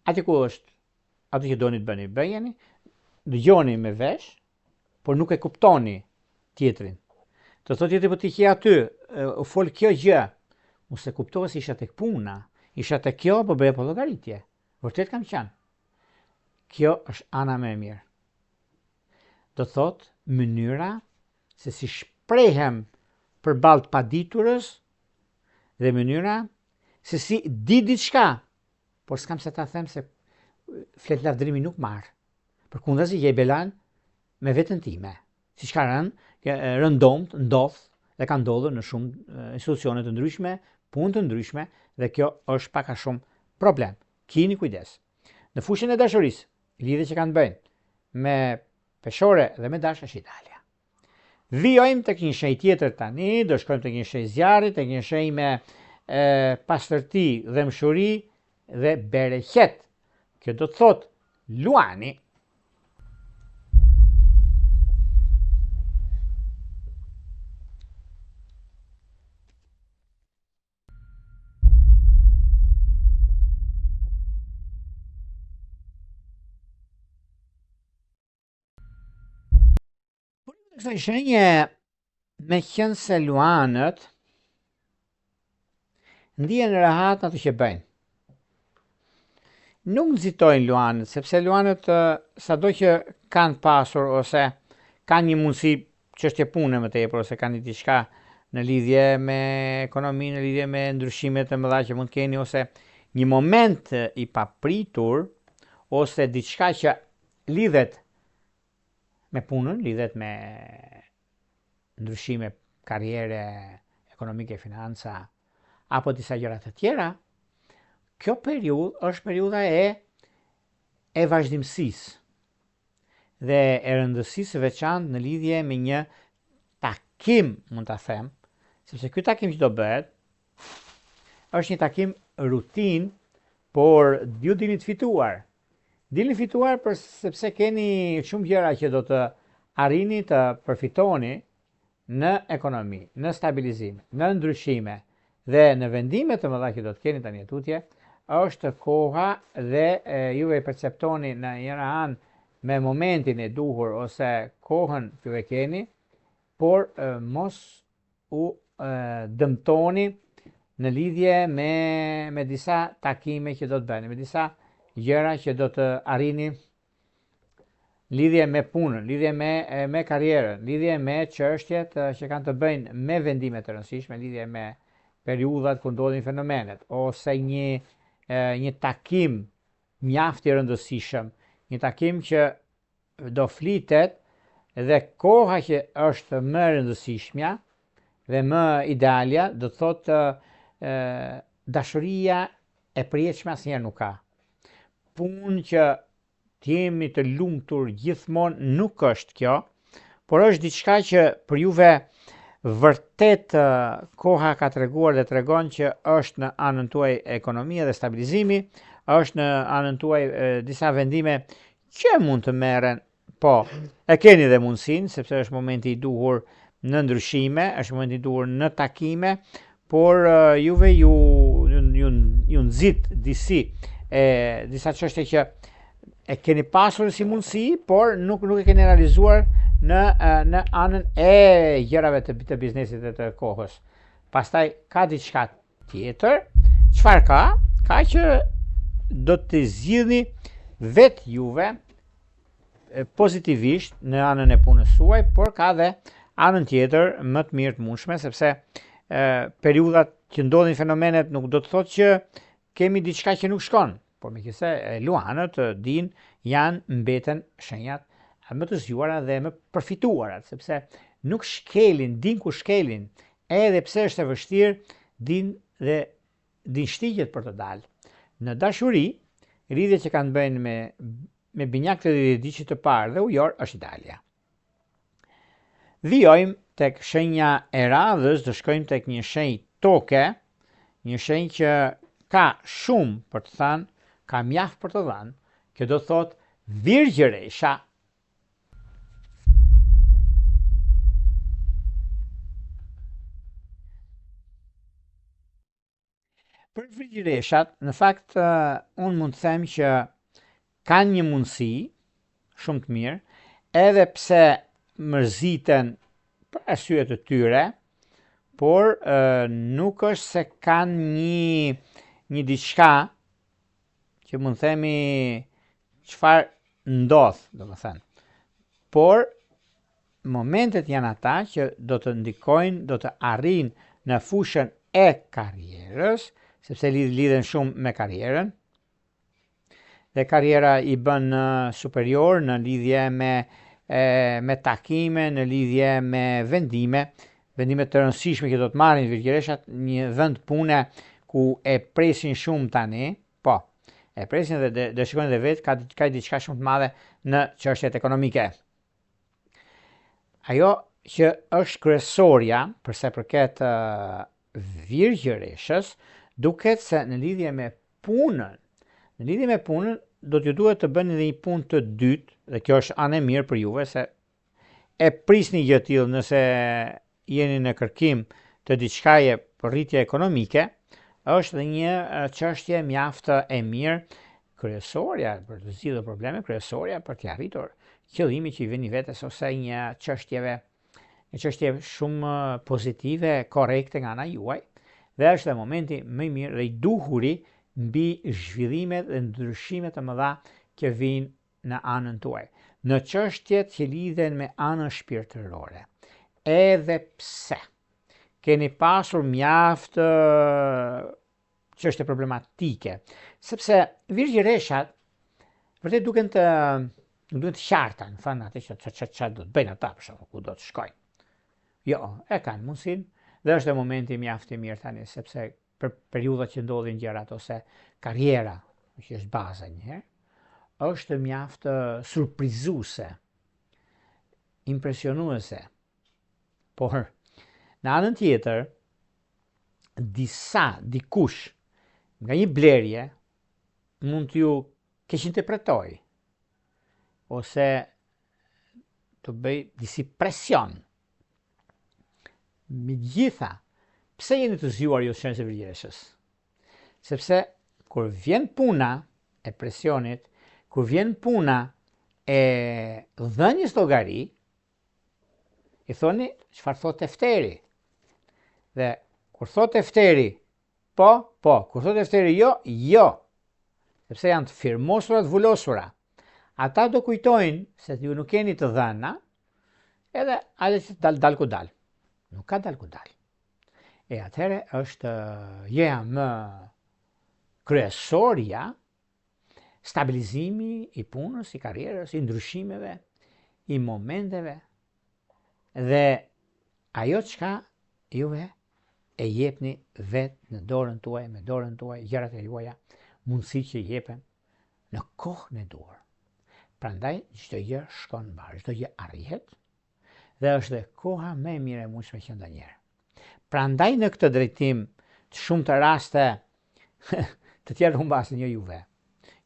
Aty ku është, atë që doni të bëni, bëjeni, dëgjoni me vesh, por nuk e kuptoni tjetrin. Të thotë tjetri po ti qe aty, u fol kjo gjë. Unë s'e kuptova se isha tek puna, isha tek kjo, po bëja përllogaritje. Vërtet kam qenë. Kjo është ana më e mirë. Do thotë mënyra se si shprehem përballë të paditurës dhe mënyra se si di diçka, por s'kam se ta them se fletëlavdrimi nuk marr. Përkundrazi gjej belanë me veten time. Siç ka rënë, rëndomt, ndodh dhe ka ndodhur në shumë institucione të ndryshme, punë të ndryshme dhe kjo është pak a shumë problem. Kini kujdes. Në fushën e dashurisë, lidhje që kanë të bëjnë me peshore dhe me dash është idealja. Vijojmë tek një shenjë tjetër tani, do shkojmë tek një shenjë zjarri, tek një shenjë me e, pastërti, dhembshuri dhe bereqet. Kjo do të thotë Luani. Kësaj shenje meqenëse luanët ndihen rehat në atë që bëjnë. Nuk nxitojnë luanët, sepse luanët sado që kanë pasur ose kanë një mundësi çështje pune më tepër ose kanë një diçka në lidhje me ekonominë, në lidhje me ndryshimet e mëdha që mund të keni ose një moment i papritur ose diçka që lidhet me punën, lidhet me ndryshime karriere, ekonomike, financa. apo disa gjëra të tjera, kjo periudhë është periudha e e vazhdimësisë dhe e rëndësisë së veçantë në lidhje me një takim, mund ta them, sepse ky takim që do bëhet është një takim rutinë, por ju dilni të fituar. Dilni fituar për sepse keni shumë gjëra që do të arrini të përfitoni në ekonomi, në stabilizim, në ndryshime dhe në vendime të mëdha që do të keni tani e tutje, është koha dhe e, juve e perceptoni në njëra anë me momentin e duhur ose kohën që e keni, por e, mos u e, dëmtoni në lidhje me me disa takime që do të bëni, me disa gjëra që do të arrini lidhje me punën, lidhje me me karrierën, lidhje me çështjet që kanë të bëjnë me vendime të rëndësishme, lidhje me periudhat ku ndodhin fenomenet ose një një takim mjaft i rëndësishëm, një takim që do flitet dhe koha që është më e rëndësishmja dhe më idealja, do të thotë dashuria e përjetshme asnjëherë nuk ka. Punë që të jemi të lumtur gjithmonë nuk është kjo, por është diçka që për juve vërtet koha ka treguar dhe tregon që është në anën tuaj ekonomia dhe stabilizimi, është në anën tuaj disa vendime që mund të merren Po, e keni dhe mundësinë, sepse është momenti i duhur në ndryshime, është momenti i duhur në takime, por juve ju ju ju, ju nxit disi e disa çështje që e keni pasur si mundësi, por nuk nuk e keni realizuar në në anën e gjërave të të biznesit dhe të kohës. Pastaj ka diçka tjetër, çfarë ka? Ka që do të zgjidhni vetë juve pozitivisht në anën e punës suaj, por ka dhe anën tjetër më të mirë të mundshme, sepse e, periudhat që ndodhin fenomenet nuk do të thotë që kemi diçka që nuk shkon, por meqenëse luanët din janë mbeten shenjat më të zgjuara dhe më përfituarat, sepse nuk shkelin, din ku shkelin, edhe pse është e vështirë, din dhe din shtigjet për të dalë. Në dashuri, lidhjet që kanë të bëjnë me me binjakët e dhjetëditëshit të parë dhe ujor është idealja. Vijojmë tek shenja e radhës, do shkojmë tek një shenjë toke, një shenjë që ka shumë për të thënë, ka mjaft për të dhënë, kjo do të thotë virgjëresha. Për virgjëreshat, në fakt, unë mund të them që kanë një mundësi shumë të mirë, edhe pse mërziten për arsye të tyre, por nuk është se kanë një një diçka që mund të themi çfarë ndodh, domethënë. Por momentet janë ata që do të ndikojnë, do të arrijnë në fushën e karrierës, sepse lidhen shumë me karrierën. Dhe karriera i bën superior në lidhje me e, me takime, në lidhje me vendime, vendime të rëndësishme që do të marrin virgjëreshat, një vend pune ku e presin shumë tani, po, e presin dhe dhe, dhe shikojnë dhe vetë ka, ka diçka shumë të madhe në çështjet ekonomike. Ajo që është kryesorja për sa i përket virgjëreshës, duket se në lidhje me punën, në lidhje me punën do t'ju duhet të bëni dhe një punë të dytë, dhe kjo është anë e mirë për juve se e prisni gjë të tillë nëse jeni në kërkim të diçkaje për rritje ekonomike, është dhe një çështje mjaft e mirë kryesorja për të zgjidhur probleme, kryesorja për të arritur qëllimi që i vini vetes ose një çështjeve një çështje shumë pozitive, korrekte nga ana juaj, dhe është dhe momenti më i mirë dhe i duhuri mbi zhvillimet dhe ndryshimet e mëdha që vijnë në anën tuaj. Në çështjet që lidhen me anën shpirtërore, edhe pse keni pasur mjaft çështje problematike, sepse virgjëreshat vërtet duken të nuk duken të qarta, në thënë atë që ça ça do të bëjnë ata për shembull, ku do të shkojnë. Jo, e kanë mundësinë dhe është dhe momenti mjaft i mirë tani sepse për periudhat që ndodhin gjërat ose karriera, që është baza një herë, është mjaft surprizuese, impresionuese. Por, në anën tjetër, disa, dikush, nga një blerje, mund t'ju keqinterpretojë, ose të bëjë disi presion. Megjithatë, pse jeni të zgjuar ju shenjës së Virgjëreshës? Sepse kur vjen puna e presionit, kur vjen puna e dhënies llogari, i thoni çfarë thotë tefteri. Dhe kur thotë tefteri, po, po, kur thotë tefteri jo, jo. Sepse janë të firmosura të vulosura. Ata do kujtojnë se ju nuk keni të dhëna, edhe hajde që dal dal ku dal. Nuk ka dal ku dal. E atëherë është gjëja më kryesorja stabilizimi i punës, i karrierës, i ndryshimeve, i momenteve dhe ajo çka juve e jepni vetë në dorën tuaj, me dorën tuaj, gjërat e juaja, mundësi që jepen në kohën e duhur. Prandaj çdo gjë shkon mbarë, çdo gjë arrihet dhe është dhe koha më e mirë e mundshme që ndonjëherë. Prandaj në këtë drejtim të shumta raste të tjerë humbasin jo juve.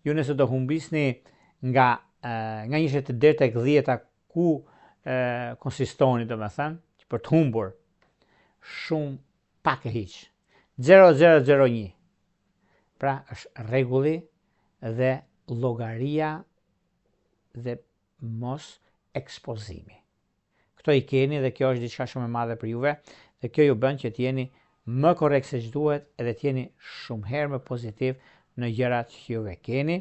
Ju nëse do humbisni nga nga 20 deri tek 10-a ku e, konsistoni, domethënë, që për të humbur shumë pak e hiç. 0001. Pra është rregulli dhe llogaria dhe mos ekspozimi. Këto i keni dhe kjo është diçka shumë e madhe për juve dhe kjo ju bën që të jeni më korrekt se ç'duhet edhe të jeni shumë herë më pozitiv në gjërat që juve keni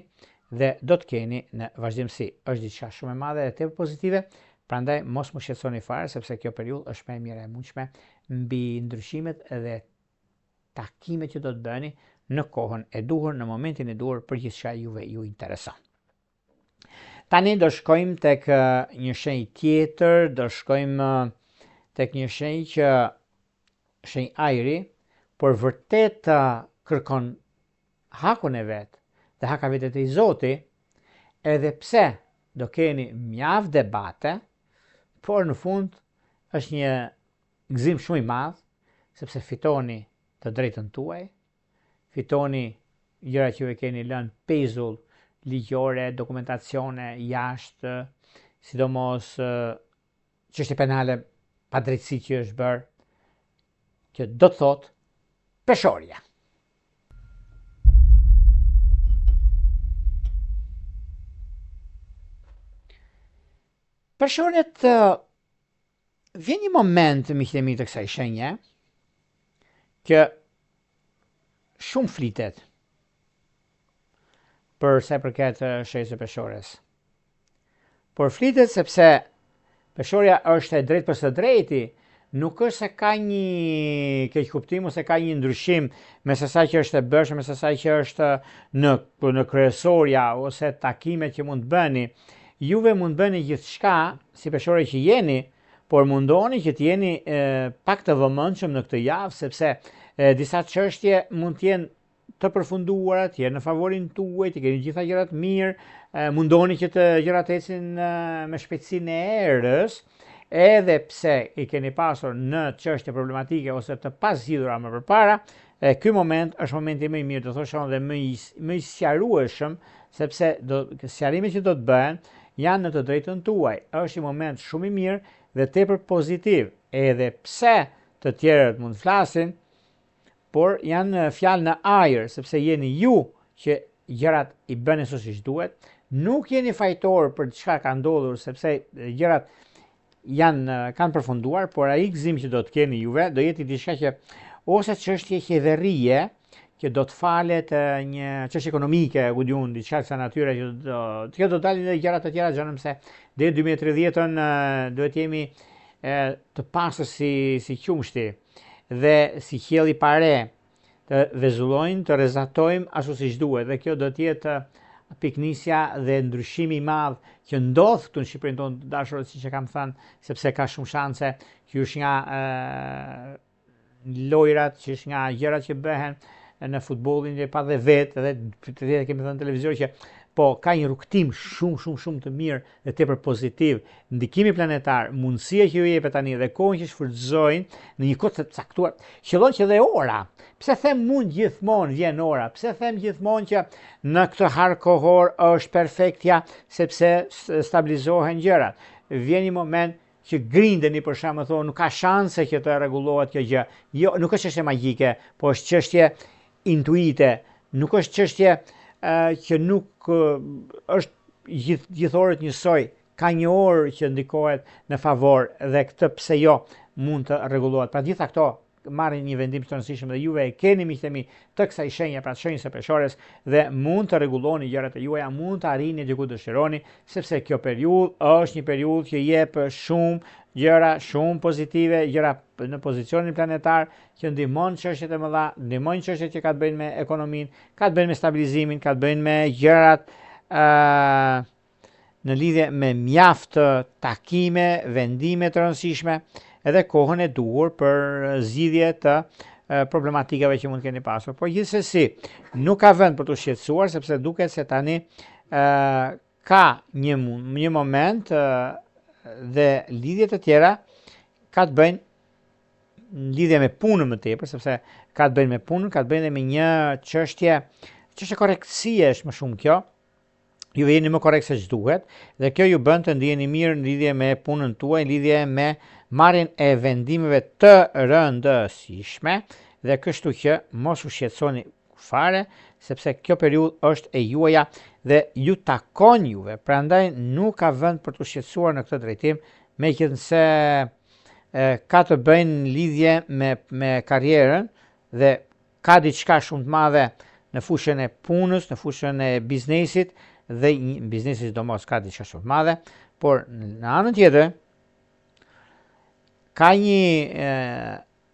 dhe do të keni në vazhdimësi. Është diçka shumë e madhe dhe tepër pozitive, prandaj mos u shqetësoni fare sepse kjo periudhë është më e mira e mundshme mbi ndryshimet dhe takimet që do të bëni në kohën e duhur, në momentin e duhur për gjithçka juve ju intereson. Tani do shkojmë tek një shenjë tjetër, do shkojmë tek një shenjë që shenjë ajri, por vërtet kërkon hakun e vet dhe hakavitet i zoti, edhe pse do keni mjaft debate, por në fund është një gëzim shumë i madh, sepse fitoni të drejtën tuaj, fitoni gjëra që ju e keni lënë pezull ligjore, dokumentacione jashtë, sidomos çështje penale padrejtësi që është bërë, që do të thotë peshorja. Peshoret vjen një moment miqtë e mi të kësaj shenje që shumë flitet për sa i përket shenjës së peshores. Por flitet sepse peshorja është e drejtë për së drejti, nuk është se ka një keqkuptim ose ka një ndryshim mes asaj që është e bërshme, mes asaj që është në në kryesorja ose takimet që mund të bëni. Juve mund të bëni gjithçka si peshore që jeni, por mundoni që të jeni e, pak të vëmendshëm në këtë javë sepse e, disa çështje mund të jenë të përfunduara, të jenë në favorin tuaj, të keni gjitha gjërat mirë, mundoni që të gjërat ecin me shpejtësinë e erës, edhe pse i keni pasur në çështje problematike ose të pazgjidhura më përpara, e ky moment është momenti më i mirë, do thosha unë dhe më i më i sqarueshëm, sepse do sqarimet që do të bëhen janë në të drejtën tuaj. Është një moment shumë i mirë dhe tepër pozitiv, edhe pse të tjerët mund të flasin, por janë fjalë në ajër, sepse jeni ju që gjërat i bëni ashtu siç duhet, nuk jeni fajtor për çka ka ndodhur, sepse gjërat janë kanë përfunduar, por ai gëzim që do të keni juve do jetë diçka që ose çështje qeverie që do të falet një çështje ekonomike, ku di unë, diçka kësaj natyre që do të kjo do dalin edhe gjëra të tjera gjëra se deri në 2030-ën duhet jemi e, të pastër si si qumështi dhe si qielli pa re të vezullojnë, të rrezatojmë ashtu siç duhet dhe kjo do të jetë pikënisja dhe ndryshimi i madh që ndodh këtu në Shqipërinë tonë të dashur siç e kam thënë, sepse ka shumë shanse që ju është nga e, lojrat që është nga gjërat që bëhen në futbollin e pa dhe vetë dhe të tjerë kemi thënë në televizor që po ka një rrugëtim shumë shumë shumë të mirë dhe tepër pozitiv. Ndikimi planetar, mundësia që ju jepet tani dhe kohën që shfrytëzojnë në një kohë të caktuar, qëllon që dhe ora. Pse them mund gjithmonë vjen ora? Pse them gjithmonë që në këtë hark kohor është perfektja sepse stabilizohen gjërat. Vjen një moment që grindeni për shembull thonë nuk ka shanse që të rregullohet kjo gjë. Jo, nuk është çështje magjike, po është çështje intuite, nuk është çështje që nuk është gjithë gjithë orët njësoj, ka një orë që ndikohet në favor dhe këtë pse jo mund të rregullohet. Pra gjitha këto marrin një vendim të rëndësishëm dhe juve e keni miqtë e mi të kësaj shenje, pra të shenjës së peshores dhe mund të rregulloni gjërat e juaja, mund të arrini diku dëshironi, sepse kjo periudhë është një periudhë që jep shumë gjëra shumë pozitive, gjëra në pozicionin planetar që ndihmon çështjet e mëdha, ndihmojnë çështjet që ka të bëjnë me ekonominë, ka të bëjnë me stabilizimin, ka të bëjnë me gjërat ë uh, në lidhje me mjaft takime, vendime të rëndësishme, edhe kohën e duhur për zgjidhje të problematikave që mund të keni pasur. Por gjithsesi, nuk ka vend për t'u shqetësuar sepse duket se tani ë ka një një moment dhe lidhje të tjera ka të bëjnë në lidhje me punën më tepër, sepse ka të bëjnë me punën, ka të bëjnë edhe me një çështje, çështje korrektësie është më shumë kjo, ju jeni më korrekt se ç'duhet dhe kjo ju bën të ndiheni mirë në lidhje me punën tuaj, në lidhje me marrjen e vendimeve të rëndësishme dhe kështu që mos u shqetësoni fare, sepse kjo periudhë është e juaja dhe ju takon juve. Prandaj nuk ka vend për t'u shqetësuar në këtë drejtim, meqenëse ka të bëjnë në lidhje me me karrierën dhe Ka diçka shumë të madhe në fushën e punës, në fushën e biznesit dhe biznesi sidomos ka diçka shumë të madhe, por në anën tjetër ka një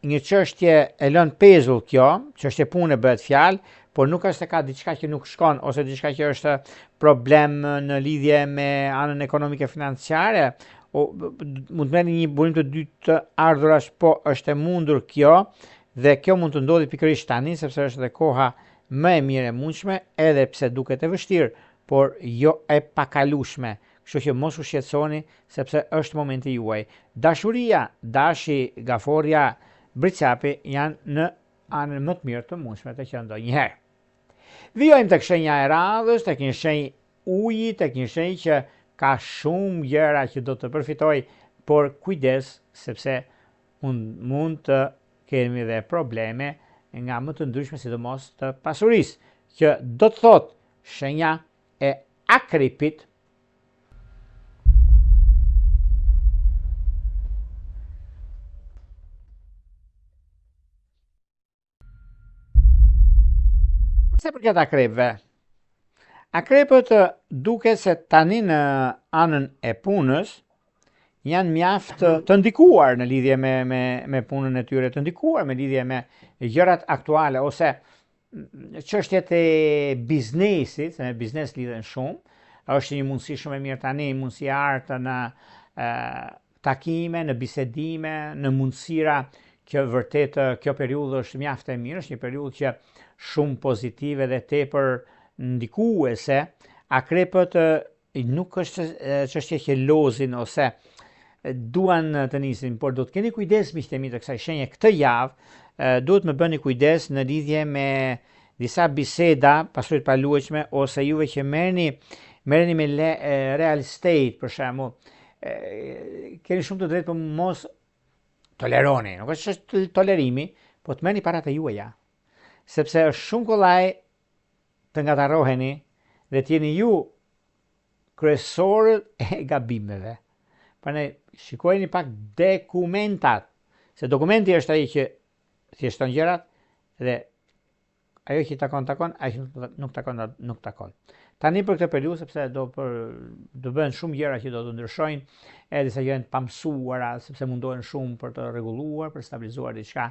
një çështje e lënë pezull kjo, çështje pune bëhet fjalë, por nuk është se ka diçka që nuk shkon ose diçka që është problem në lidhje me anën ekonomike financiare, o, mund të merrni një burim të dytë të ardhurash, po është e mundur kjo, Dhe kjo mund të ndodhi pikërisht tani, sepse është dhe koha më e mirë e mundshme, edhe pse duket e vështirë, por jo e pakalueshme. Kështu që mos u shqetësoni, sepse është momenti juaj. Dashuria, Dashi, Gaforrja, Bricjapi janë në anën më të mirë të mundshme të qenë ndonjëherë. Vijojmë tek shenja e radhës, tek një shenjë uji, tek një shenjë që ka shumë gjëra që do të përfitojë, por kujdes sepse mund mund të kemi dhe probleme nga më të ndryshme sidomos të pasurisë, që do të thotë shenja e akrepit. Përsa i përket akrepëve? Akrepët duket se tani në anën e punës janë mjaft të ndikuar në lidhje me me me punën e tyre, të ndikuar me lidhje me gjërat aktuale ose çështjet e biznesit, se me biznes lidhen shumë, është një mundësi shumë e mirë tani, mundësi e artë në e, takime, në bisedime, në mundësira që vërtet kjo periudhë është mjaft e mirë, është një periudhë që shumë pozitive dhe tepër ndikuese. Akrepët nuk është çështje që lozin ose duan të nisin, por do të keni kujdes miqtë e mi të kësaj shenje këtë javë, duhet më bëni kujdes në lidhje me disa biseda, pasuri të paluajtshme ose juve që merrni merreni me le, real estate për shembull, keni shumë të drejtë, po mos toleroni, nuk është çështje tolerimi, po të merrni paratë e juaja. Sepse është shumë kollaj të ngatarroheni dhe të jeni ju kryesorët e gabimeve. Prandaj shikojeni pak dokumentat, se dokumenti është ai që thjeshton gjërat dhe Ajo që i takon takon, ajo që nuk takon nuk takon. Tani për këtë periudhë sepse do për do bëhen shumë gjëra që do të ndryshojnë, edhe disa gjëra të pamësuara, sepse mundohen shumë për të rregulluar, për të stabilizuar diçka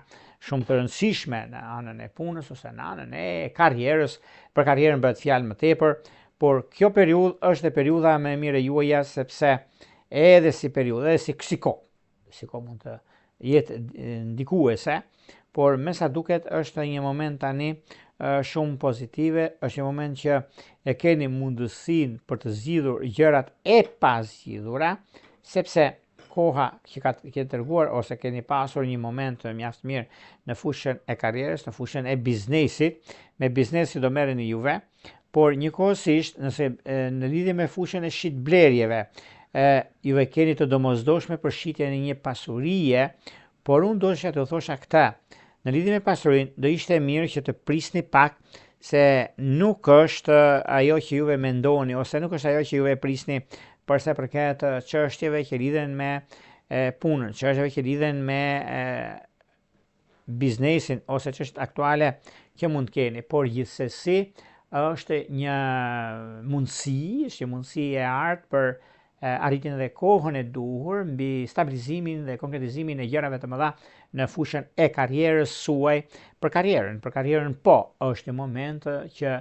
shumë të rëndësishme në anën e punës ose në anën e karrierës, për karrierën bëhet fjalë më tepër, por kjo periudhë është dhe periudha më e mirë e juaja sepse edhe si periudhë, edhe si si kohë, si kohë mund të jetë ndikuese, Por me sa duket është një moment tani shumë pozitive, është një moment që e keni mundësinë për të zgjidhur gjërat e pazgjidhura, sepse koha që ka ke treguar ose keni pasur një moment të mjaft mirë në fushën e karrierës, në fushën e biznesit, me biznesin do merreni juve, por njëkohësisht nëse në lidhje me fushën e shitblerjeve, e juve keni të domosdoshme për shitjen e një pasurie, por unë dosha të thosha këtë, në lidhje me pasurinë, do ishte mirë që të prisni pak se nuk është ajo që juve mendoni ose nuk është ajo që juve prisni për sa përket çështjeve që lidhen me punën, çështjeve që lidhen me e, biznesin ose çështjet aktuale që mund të keni, por gjithsesi është një mundësi, është një mundësi e artë për arritjen dhe kohën e duhur mbi stabilizimin dhe konkretizimin e gjërave të mëdha në fushën e karrierës suaj për karrierën. Për karrierën po, është një moment që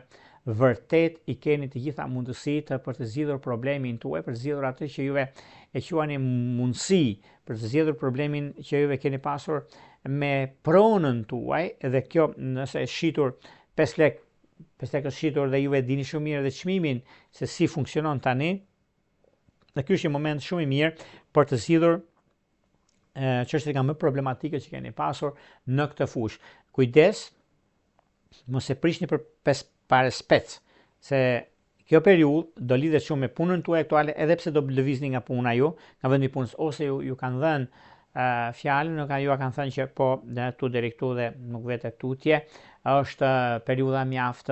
vërtet i keni të gjitha mundësitë për të zgjidhur problemin tuaj, për të zgjidhur atë që juve e quani mundësi, për të zgjidhur problemin që juve keni pasur me pronën tuaj dhe kjo nëse e shitur 5 lek 5 lek është shitur dhe juve dini shumë mirë dhe çmimin se si funksionon tani. Dhe ky është një moment shumë i mirë për të zgjidhur çështjet nga më problematike që keni pasur në këtë fushë. Kujdes, mos e prishni për pes pare spec, se kjo periudhë do lidhet shumë me punën tuaj aktuale, edhe pse do lëvizni nga puna ju, nga vendi i punës ose ju ju kanë dhënë uh, fjalën, nuk ju kanë thënë që po dhe tu deri këtu dhe nuk vete tutje, është periudha mjaft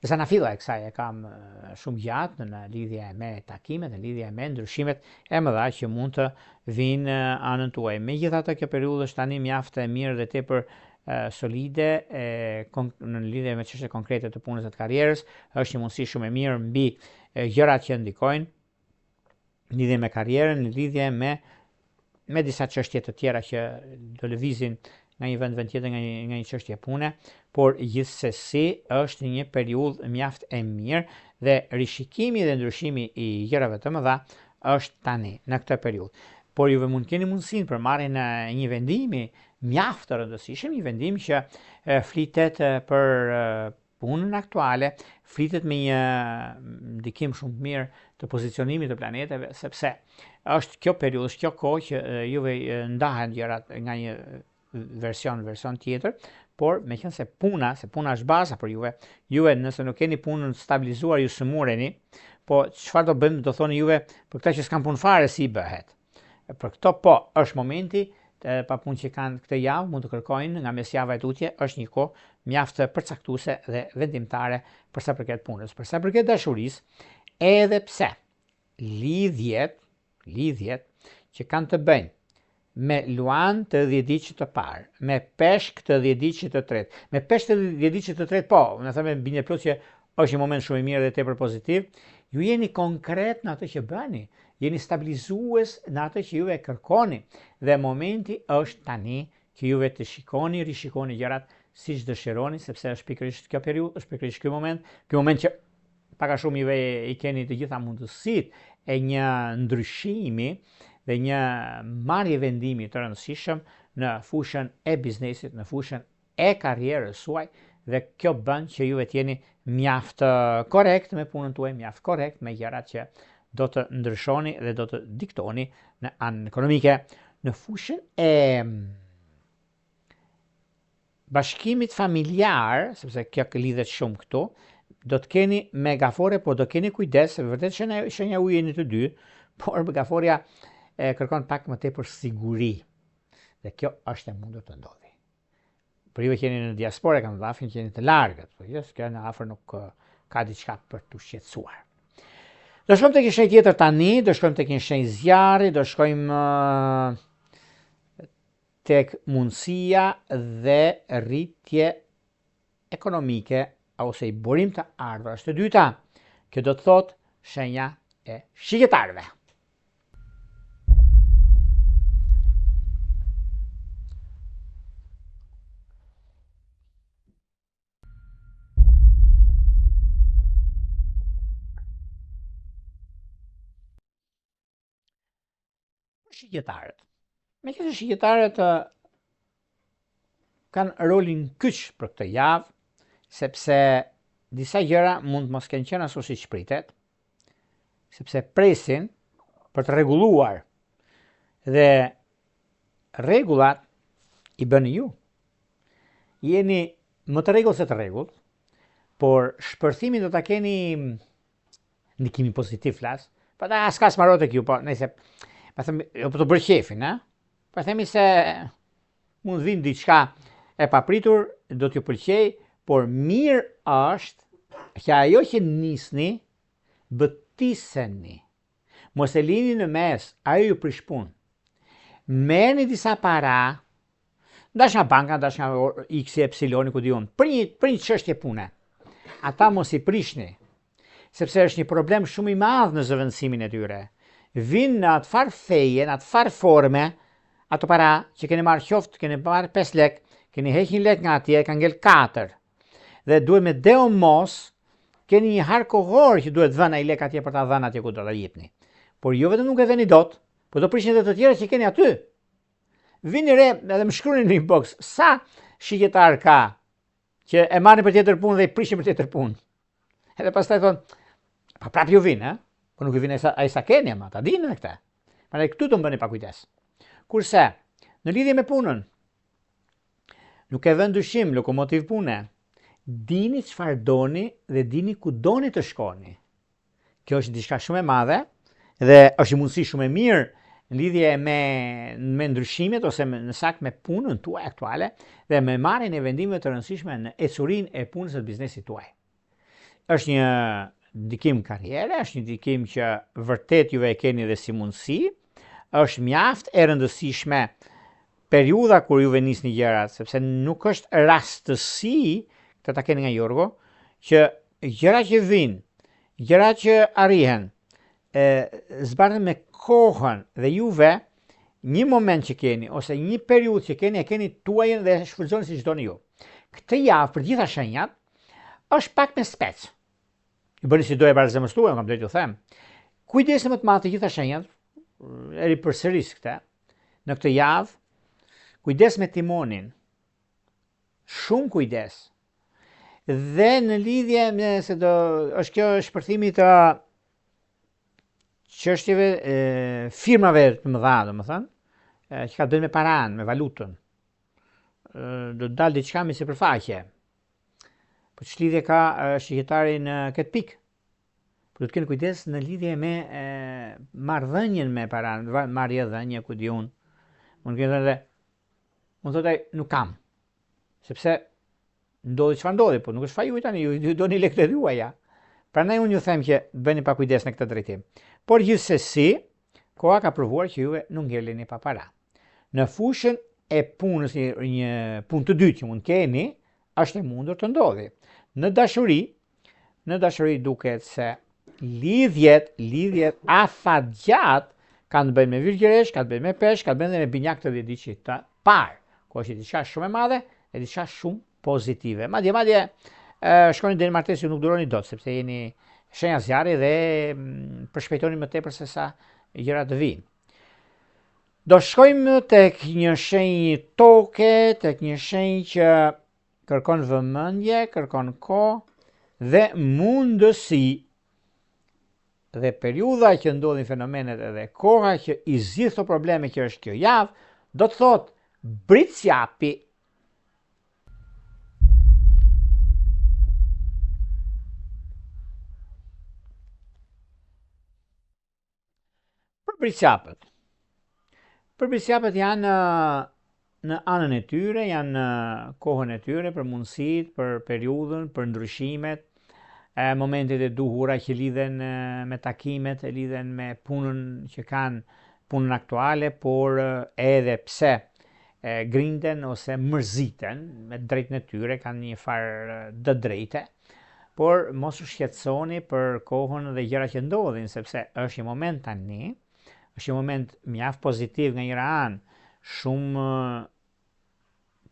Zanafilla e kësaj e kam shumë gjatë në lidhje me takimet, në lidhje me ndryshimet e mëdha që mund të vinë anën tuaj. Megjithatë kjo periudhë është tani mjaft e mirë dhe tepër solide e në lidhje me çështje konkrete të punës dhe të karrierës, është një mundësi shumë e mirë mbi gjërat që ndikojnë në lidhje me karrierën, në lidhje me me disa çështje të tjera që do lëvizin nga një vend vend tjetër nga një nga një çështje pune, por gjithsesi është një periudhë mjaft e mirë dhe rishikimi dhe ndryshimi i gjërave të mëdha është tani në këtë periudhë. Por juve mund keni mundësinë për marrjen e një vendimi mjaft të rëndësishëm, një vendim që flitet për punën aktuale, flitet me një ndikim shumë të mirë të pozicionimit të planeteve, sepse është kjo periudhë, është kjo kohë që juve ndahen gjërat nga një version version tjetër, por meqenëse puna, se puna është baza për juve, juve nëse nuk keni punën stabilizuar ju sëmureni, po çfarë do bëjmë, do thoni juve për këta që s'kan punë fare si i bëhet. Për këto po, është momenti, të papunë që kanë këtë javë mund të kërkojnë nga mesjava e tutje, është një kohë mjaft përcaktuese dhe vendimtare për sa përket punës. Për sa përket dashurisë, edhe pse lidhjet, lidhjet që kanë të bëjnë me luan të dhjetëditëshit të parë, me peshk të dhjetëditëshit të tretë, me peshk të dhjetëditëshit të tretë, po, në thëmë bindje plot që është një moment shumë i mirë dhe tepër pozitiv, ju jeni konkret në atë që bëni, jeni stabilizues në atë që juve kërkoni dhe momenti është tani që juve të shikoni, rishikoni gjërat siç dëshironi, sepse është pikërisht kjo periudhë, është pikërisht ky moment, ky moment që pak a shumë juve i keni të gjitha mundësitë e një ndryshimi dhe një marrje vendimi të rëndësishëm në fushën e biznesit, në fushën e karrierës suaj dhe kjo bën që juve të jeni mjaft korrekt me punën tuaj, mjaft korrekt me gjërat që do të ndryshoni dhe do të diktoni në anën ekonomike. Në fushën e bashkimit familjar, sepse kjo lidhet shumë këtu, do të keni me gafore, por do keni kujdes, se vërtet shenja, shenja uji jeni të dy, por me gaforja e kërkon pak më tepër siguri. Dhe kjo është e mundur të ndodhi. Për juve që jeni në diasporë, kam llafin që jeni të largët, po jo, kjo në afër nuk ka diçka për t'u shqetësuar. Do shkojmë tek një shenjë tjetër tani, do shkojmë tek një shenjë zjarri, do shkojmë tek mundësia dhe rritje ekonomike ose i burim të ardhurash të dyta. Kjo do të thotë shenja e shigjetarëve. Për shigjetarët. Meqenëse shigjetarët. kanë rolin kyç për këtë javë, sepse disa gjëra mund të mos kenë qenë ashtu siç pritet, sepse presin për të rregulluar dhe rregullat i bëni ju. Jeni më të rregullt se të rregullt, por shpërthimin do ta keni ndikimin pozitiv flas. Po ta as ka s'maro tek ju, po nëse pa them, jo për të bërë qejfin, a? Po themi se mund të vinë diçka e papritur, do t'ju pëlqej, por mirë është që ajo që nisni, bëtiseni. Mos e lini në mes, ajo ju prish punë. Merrni disa para, ndash nga banka, ndash nga X, Y, ku di unë, për një, për një çështje pune. Ata mos i prishni, sepse është një problem shumë i madh në zëvendësimin e tyre. Vijnë në atë farë feje, në atë farë forme, ato para që keni marrë qoftë, keni marrë 5 lek, keni heq një lek nga atje, ka ngel 4. Dhe duhet me deomos, keni një hark kohor që duhet vënë ai lek atje për ta dhënë atje ku do ta jepni. Por jo vetëm nuk e vëni dot, por do prishni edhe të tjera që keni aty. Vini re edhe më shkruani në inbox sa shigjetar ka që e marrin për tjetër punë dhe i prishin për tjetër punë. Edhe pastaj thonë, pa prap ju vinë, eh? Po nuk ju vinë ai sa keni ama, ta dinë edhe këtë. Prandaj këtu do më bëni pak kujdes. Kurse, në lidhje me punën, nuk e vë në dyshim lokomotiv pune. Dini çfarë doni dhe dini ku doni të shkoni. Kjo është diçka shumë e madhe dhe është një mundësi shumë e mirë në lidhje me me ndryshimet ose me, në sakt me punën tuaj aktuale dhe me marrjen e vendimeve të rëndësishme në ecurinë e punës së biznesit tuaj. Është një ndikim karriere, është një ndikim që vërtet juve e keni dhe si mundësi, është mjaft e rëndësishme periudha kur juve nisni gjërat, sepse nuk është rastësi, këtë ta keni nga Jorgo, që gjëra që vijnë, gjëra që arrihen, e, zbardhen me kohën dhe juve një moment që keni, ose një periudhë që keni, e keni tuajën dhe e shfrytëzoni siç doni ju. Këtë javë, për gjitha shenjat, është pak me spec. Ju bëni si do e barë zemrës tuaj, unë kam drejt ju them. Kujdesin më të madh të gjitha shenjat, e ripërsëris këtë, në këtë javë, kujdes me timonin, shumë kujdes. Dhe në lidhje me se do është kjo shpërthimi të çështjeve e firmave të mëdha, domethënë, që ka të bëjnë me paranë, me valutën. Do të dalë diçka mbi sipërfaqe. Po ç'lidhje ka shigjetari në këtë pikë? Po do të keni kujdes në lidhje me marrëdhënien me paranë, marrje dhënie, ku di unë. Mund të keni dhe Mund thotë ai, nuk kam. Sepse ndodhi çfarë ndodhi, po nuk është faji juaj tani, ju, ju doni lekët e juaja. Prandaj unë ju them që bëni pak kujdes në këtë drejtim. Por gjithsesi, koha ka provuar që juve nuk ngeleni pa para. Në fushën e punës një, një punë të dytë që mund keni, është e mundur të ndodhi. Në dashuri, Në dashuri duket se lidhjet, lidhjet afatgjatë kanë të bëjnë me virgjëresh, kanë të bëjnë me peshq, kanë të bëjnë dhe me binjak të dhjetëditëshit të parë, ku është diçka shumë e madhe e diçka shumë pozitive. Madje, madje, shkoni deri në martesë ju nuk duroni dot, sepse jeni shenja zjarri dhe mm, përshpejtoni më tepër se sa gjërat të vijnë. Do shkojmë tek një shenjë toke, tek një shenjë që Kërkon vëmendje, kërkon kohë dhe mundësi. Dhe periudha që ndodhin fenomenet edhe koha që i zgjidh këto probleme që është kjo javë, do të thotë bricjapi. Për bricjapët. Për bricjapët janë në anën e tyre, janë në kohën e tyre për mundësitë, për periudhën, për ndryshimet, e momentet e duhura që lidhen me takimet, e lidhen me punën që kanë, punën aktuale, por edhe pse e, grinden ose mërziten me drejtën e tyre, kanë një farë të drejte, Por mos u shqetësoni për kohën dhe gjërat që ndodhin, sepse është një moment tani, është një moment mjaft pozitiv nga njëra anë, shumë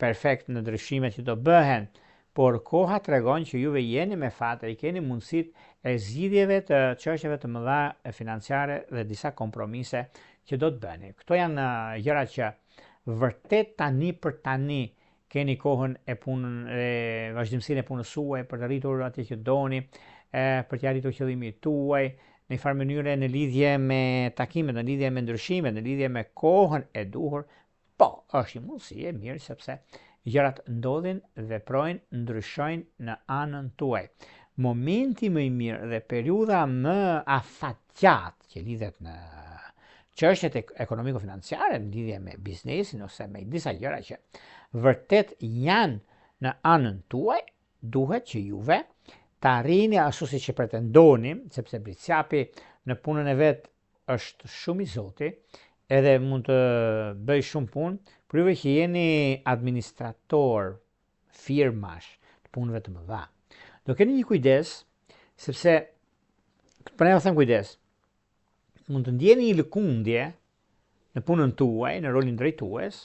perfekt në ndryshimet që do bëhen, por koha tregon që juve jeni me fat e i keni mundësitë e zgjidhjeve të çështjeve të mëdha financiare dhe disa kompromise që do të bëni. Këto janë gjëra që vërtet tani për tani keni kohën e punën e vazhdimësinë e punës suaj për të arritur atë që doni, e, për të arritur qëllimin tuaj, në një farë mënyre në lidhje me takimet, në lidhje me ndryshimet, në lidhje me kohën e duhur, po, është një mundësi e mirë sepse gjërat ndodhin, veprojnë, ndryshojnë në anën tuaj. Momenti më i mirë dhe periudha më afatgjatë që lidhet në çështjet ekonomiko-financiare në lidhje me biznesin ose me disa gjëra që vërtet janë në anën tuaj, duhet që juve të arrini ashtu siç e pretendoni, sepse Bricjapi në punën e vet është shumë i zoti, edhe mund të bëjë shumë punë, për juve që jeni administrator firmash të punëve të mëdha. Do keni një kujdes, sepse për ne them kujdes, mund të ndjeni një lëkundje në punën tuaj, në rolin drejtues,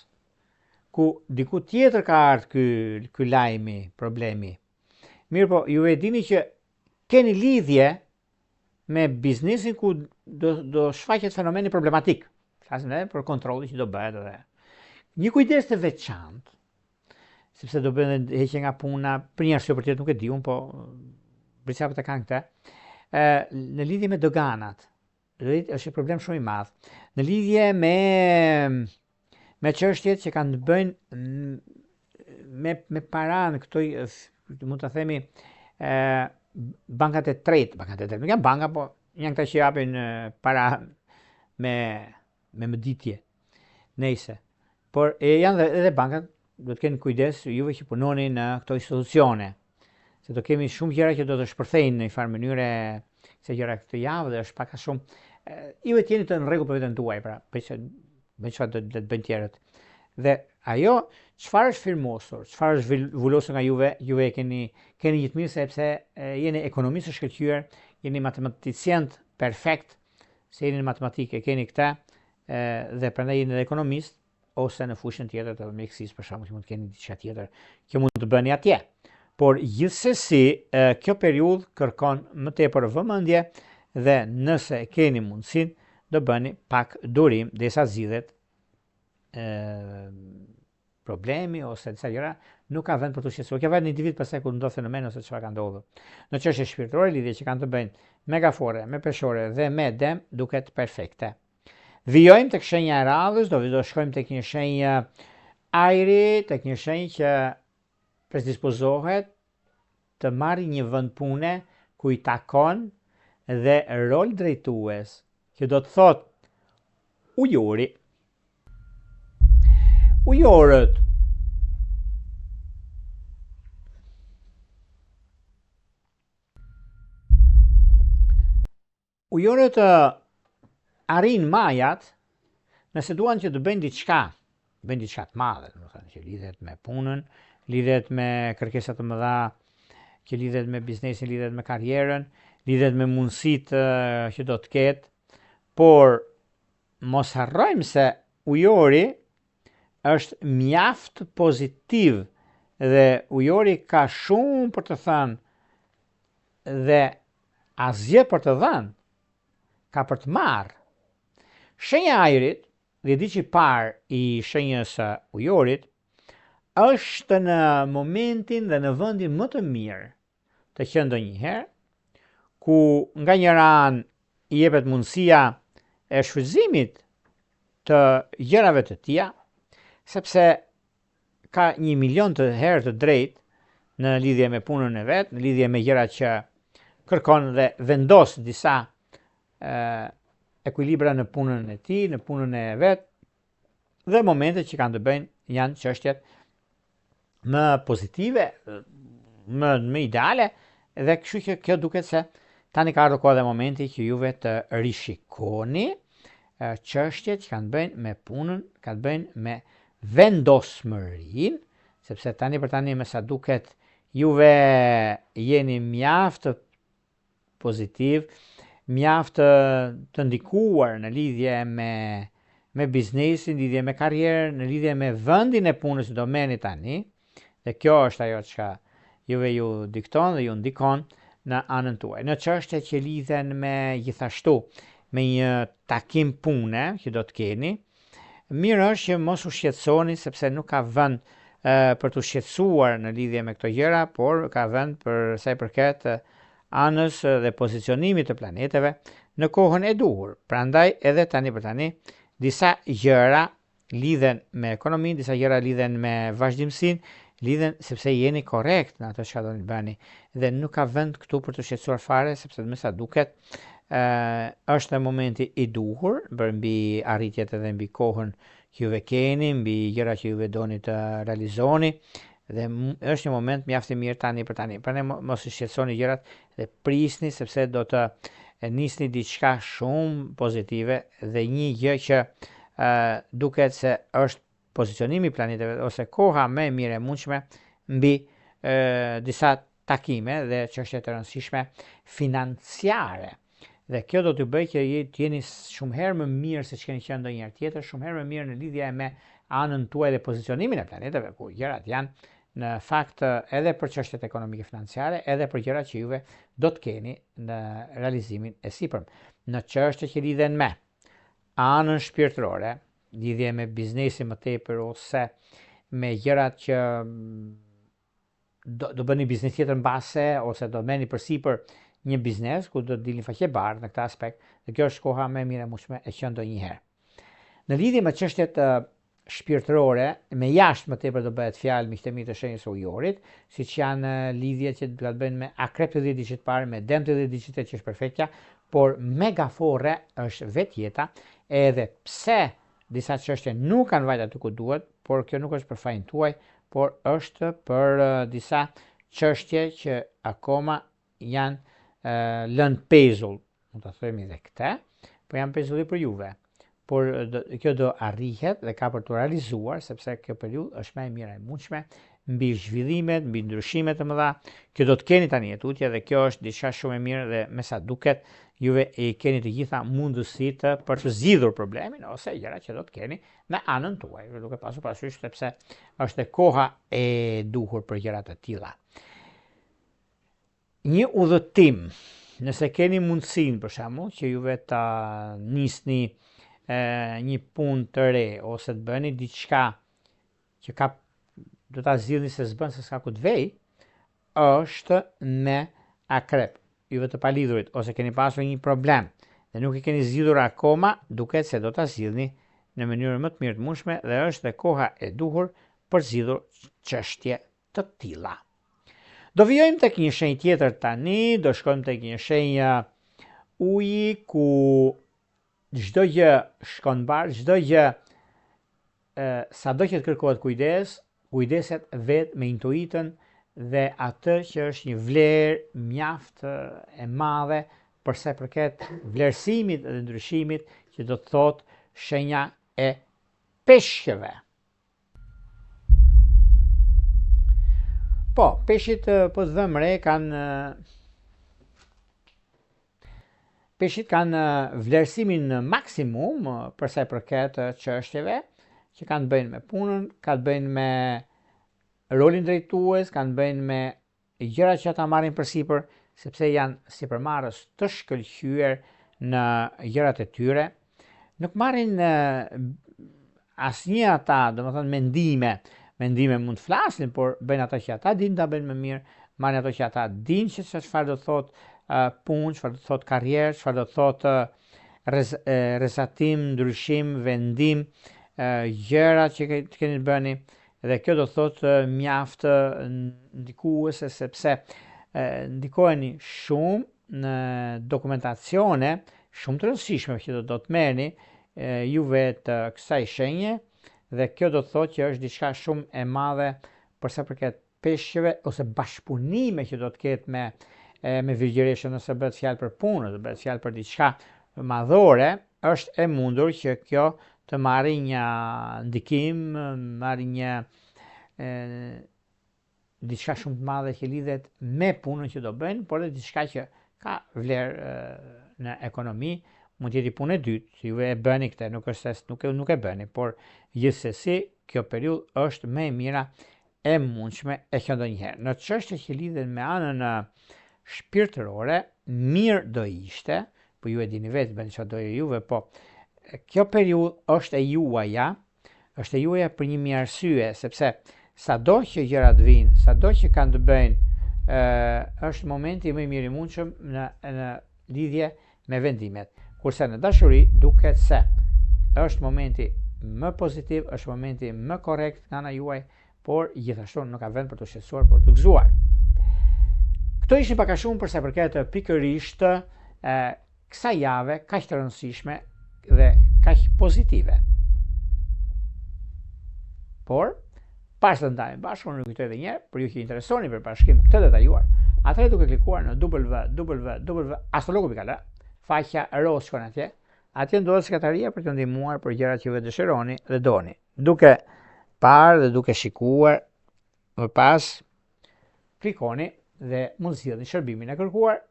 ku diku tjetër ka ardhur ky ky lajmi, problemi. Mirëpo, ju e dini që keni lidhje me biznesin ku do do shfaqet fenomeni problematik. Flasim edhe për kontrollin që do bëhet edhe. Një kujdes të veçantë, sepse do bëhen heqje nga puna, për një arsye për tjetër nuk e di unë, po bricjapët e kanë këtë. Ë në lidhje me doganat, dhe është një problem shumë i madh. Në lidhje me me çështjet që kanë të bëjnë me me para në këto mund ta themi ë bankat e tretë, bankat e tretë, nuk janë banka, po janë këta që japin para me me mëditje. Nejse. Por e janë dhe, edhe bankat do të keni kujdes juve që punoni në këto institucione se do kemi shumë gjëra që do të shpërthejnë në një farë mënyre se gjëra këtë javë dhe është pak a shumë juve të jeni të në rregull për veten tuaj, pra, për që bëjnë çfarë do të bëjnë tjerët. Dhe ajo çfarë është firmosur, çfarë është vulosur nga juve, juve e keni keni një të mirë sepse jeni ekonomistë të shkëlqyer, jeni matematicien perfekt, se jeni në matematikë, e keni këtë dhe prandaj jeni edhe ekonomist ose në fushën tjetër të mjekësisë për shembull që mund të keni diçka tjetër që mund të bëni atje. Por gjithsesi kjo periudhë kërkon më tepër vëmendje dhe nëse e keni mundësinë do bëni pak durim derisa zgjidhet problemi ose disa gjëra, nuk ka vend për të shqetësuar. Kjo varet në individ pastaj kur ndodh fenomeni ose çfarë ka ndodhur. Në çështje shpirtërore, lidhje që kanë të bëjnë me gaforre, me peshore dhe me dem, duket perfekte. Vijojmë tek shenja e radhës, do do shkojmë tek një shenjë ajri, tek një shenjë që predispozohet të marrë një vend pune ku i takon dhe rol drejtues, që do të thotë ujori. Ujorët Ujorët arrijnë majat nëse duan që të bëjnë diçka, bëjnë diçka të madhe, domethënë që lidhet me punën, lidhet me kërkesa të mëdha, që lidhet me biznesin, lidhet me karrierën, lidhet me mundësitë që do të ketë, por mos harrojmë se ujori është mjaft pozitiv dhe ujori ka shumë për të thënë dhe asgjë për të dhënë, ka për të marrë. Shenja e ajrit, dhjetëditëshi i parë i shenjës së ujorit, është në momentin dhe në vendin më të mirë të qenë ndonjëherë, ku nga njëra anë i jepet mundësia e shfrytëzimit të gjërave të tija, sepse ka një milion të herë të drejtë në lidhje me punën e vet, në lidhje me gjërat që kërkon dhe vendos disa ë ekuilibra në punën e tij, në punën e vet dhe momentet që kanë të bëjnë janë çështjet më pozitive, më më ideale dhe kështu që kjo duket se tani ka ardhur koha dhe momenti që juve të rishikoni çështjet që kanë të bëjnë me punën, kanë të bëjnë me vendosmërinë, sepse tani për tani me sa duket juve jeni mjaft pozitiv, mjaft të ndikuar në lidhje me me biznesin, në lidhje me karrierën, në lidhje me vendin e punës që do merrni tani, dhe kjo është ajo çka juve ju dikton dhe ju ndikon në anën tuaj. Në çështje që lidhen me gjithashtu me një takim pune që do të keni, mirë është që mos u shqetësoni sepse nuk ka vend. për t'u shqetësuar në lidhje me këto gjëra, por ka vend për sa i përket anës dhe pozicionimit të planeteve në kohën e duhur. Prandaj edhe tani për tani disa gjëra lidhen me ekonominë, disa gjëra lidhen me vazhdimësinë, lidhen sepse jeni korrekt në ato çka doni të bëni dhe nuk ka vend këtu për t'u shqetësuar fare sepse me sa duket ë është momenti i duhur për mbi arritjet edhe mbi kohën që juve keni, mbi gjërat që juve doni të realizoni dhe është një moment mjaft i mirë tani për tani. Prandaj mos i shqetësoni gjërat dhe prisni sepse do të nisni diçka shumë pozitive dhe një gjë që ë duket se është pozicionimi i planeteve ose koha më e mirë e mundshme mbi ë disa takime dhe çështje të rëndësishme financiare. Dhe kjo do t'ju bëjë që të jeni shumë herë më mirë se ç'keni qenë ndonjëherë tjetër, shumë herë më mirë në lidhje me anën tuaj dhe pozicionimin e planeteve, ku gjërat janë në fakt edhe për çështjet ekonomike financiare, edhe për gjërat që juve do të keni në realizimin e sipërm. Në çështje që lidhen me anën shpirtërore, lidhje me biznesin më tepër ose me gjërat që do, do bëni biznes tjetër mbase ose do merrni përsipër një biznes ku do të dilni faqebardhë në këtë aspekt dhe kjo është koha më e mirë e mundshme e qenë ndonjëherë. Në lidhje me çështjet shpirtërore, me jashtë më tepër do bëhet fjalë miqtë e mi të shenjës së ujorit, siç janë lidhjet që do të bëjnë me akrep të 10 ditëshit të parë, me dem të 10 ditëshit që është perfektja, por me gaforre është vetë jeta, edhe pse Disa çështje nuk kanë vajt aty ku duhet, por kjo nuk është për fajin tuaj, por është për disa çështje që akoma janë lënë pezull, mund ta themi edhe këtë, po janë pezulli për juve. Por do, kjo do arrihet dhe ka për t'u realizuar sepse kjo periudhë është më e mira e mundshme mbi zhvillimet, mbi ndryshimet e mëdha që do të keni tani e tutje dhe kjo është diçka shumë e mirë dhe me sa duket juve i keni të gjitha mundësitë për të zgjidhur problemin ose gjërat që do të keni në anën tuaj, duke pasur parasysh sepse është koha e duhur për gjëra të tilla. Një udhëtim, nëse keni mundësinë për shembull që juve ta nisni e, një punë të re ose të bëni diçka që ka do ta zgjidhni se s'bën se s'ka ku të vej, është me akrep. Juve të palidhurit ose keni pasur një problem dhe nuk e keni zgjidhur akoma, duket se do ta zgjidhni në mënyrën më të mirë të mundshme dhe është dhe koha e duhur për zgjidhur çështje të tilla. Do vijojmë tek një shenjë tjetër tani, do shkojmë tek një shenjë uji ku çdo gjë shkon mbarë, çdo gjë sado që të kërkohet kujdes, kujdeset vetë me intuitën dhe atë që është një vlerë mjaft e madhe për sa i përket vlerësimit dhe ndryshimit që do të thotë shenja e peshqve. Po, peshqit po të vëmë re kanë Peshqit kanë vlerësimin maksimum për sa i përket çështjeve që kanë të bëjnë me punën, kanë të bëjnë me rolin drejtues, kanë të bëjnë me gjërat që ata marrin përsipër, sepse janë sipërmarrës të shkëlqyer në gjërat e tyre. Nuk marrin asnjë ata, domethënë mendime, mendime mund të flasin, por bëjnë ato që ata dinë ta bëjnë më mirë, marrin ato që ata dinë që se çfarë do të thotë uh, punë, çfarë do të thotë karrierë, çfarë do të thotë rez, rrezatim, ndryshim, vendim, uh, gjëra që ke, të keni të bëni dhe kjo do të thotë mjaft ndikuese sepse ndikoheni shumë në dokumentacione shumë të rëndësishme që do, do të merrni juve të kësaj shenje dhe kjo do të thotë që është diçka shumë e madhe për sa përket peshqve ose bashkëpunime që do të ketë me me virgjëreshën nëse bëhet fjalë për punë, ose bëhet fjalë për diçka madhore, është e mundur që kjo të marrë një ndikim, marrë një e, diçka shumë të madhe që lidhet me punën që do bëjnë, por edhe diçka që ka vlerë në ekonomi, mund të jetë punë e dytë, që juve e bëni këtë, nuk është se nuk e nuk e bëni, por gjithsesi kjo periudhë është më e mira e mundshme e qenë ndonjëherë. Në çështje që lidhen me anën shpirtërore, mirë do ishte, po ju e dini vetë, bëni çfarë doje juve, po kjo periudhë është e juaja, është e juaja për një mijë arsye, sepse Sado që gjërat vijnë, sado që kanë të bëjnë, ë është momenti më i mirë i mundshëm në në lidhje me vendimet. Kurse në dashuri duket se është momenti më pozitiv, është momenti më korrekt nga ana juaj, por gjithashtu nuk ka vend për t'u shqetësuar, por të gëzuar. Këto ishin pak a shumë për sa i përket pikërisht e, kësaj jave kaq të rëndësishme dhe kaq pozitive. Por, para se të ndahemi bashkë, unë ju kujtoj edhe një herë, për ju që interesoheni për parashikim të detajuar, atëherë duke klikuar në www.astrologu.al, faqja rozë shkon atje, atje ndodhet sekretaria për t'ju ndihmuar për gjërat që ju dëshironi dhe doni. Duke parë dhe duke shikuar, më pas klikoni dhe mund zgjidhni shërbimin e kërkuar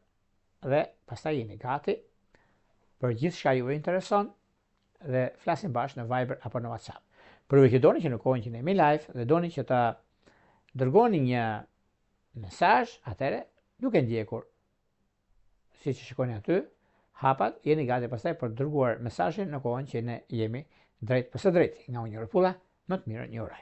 dhe pastaj jeni gati për gjithçka juve intereson dhe flasim bashkë në Viber apo në WhatsApp. Për ju që doni që në kohën që ne jemi live dhe doni që të dërgoni një mesazh, atëherë duke ndjekur siç e shikoni aty, hapat, jeni gati pastaj për të dërguar mesazhin në kohën që ne jemi drejt për së drejti. Nga unë Pula, më të mirën ju uroj.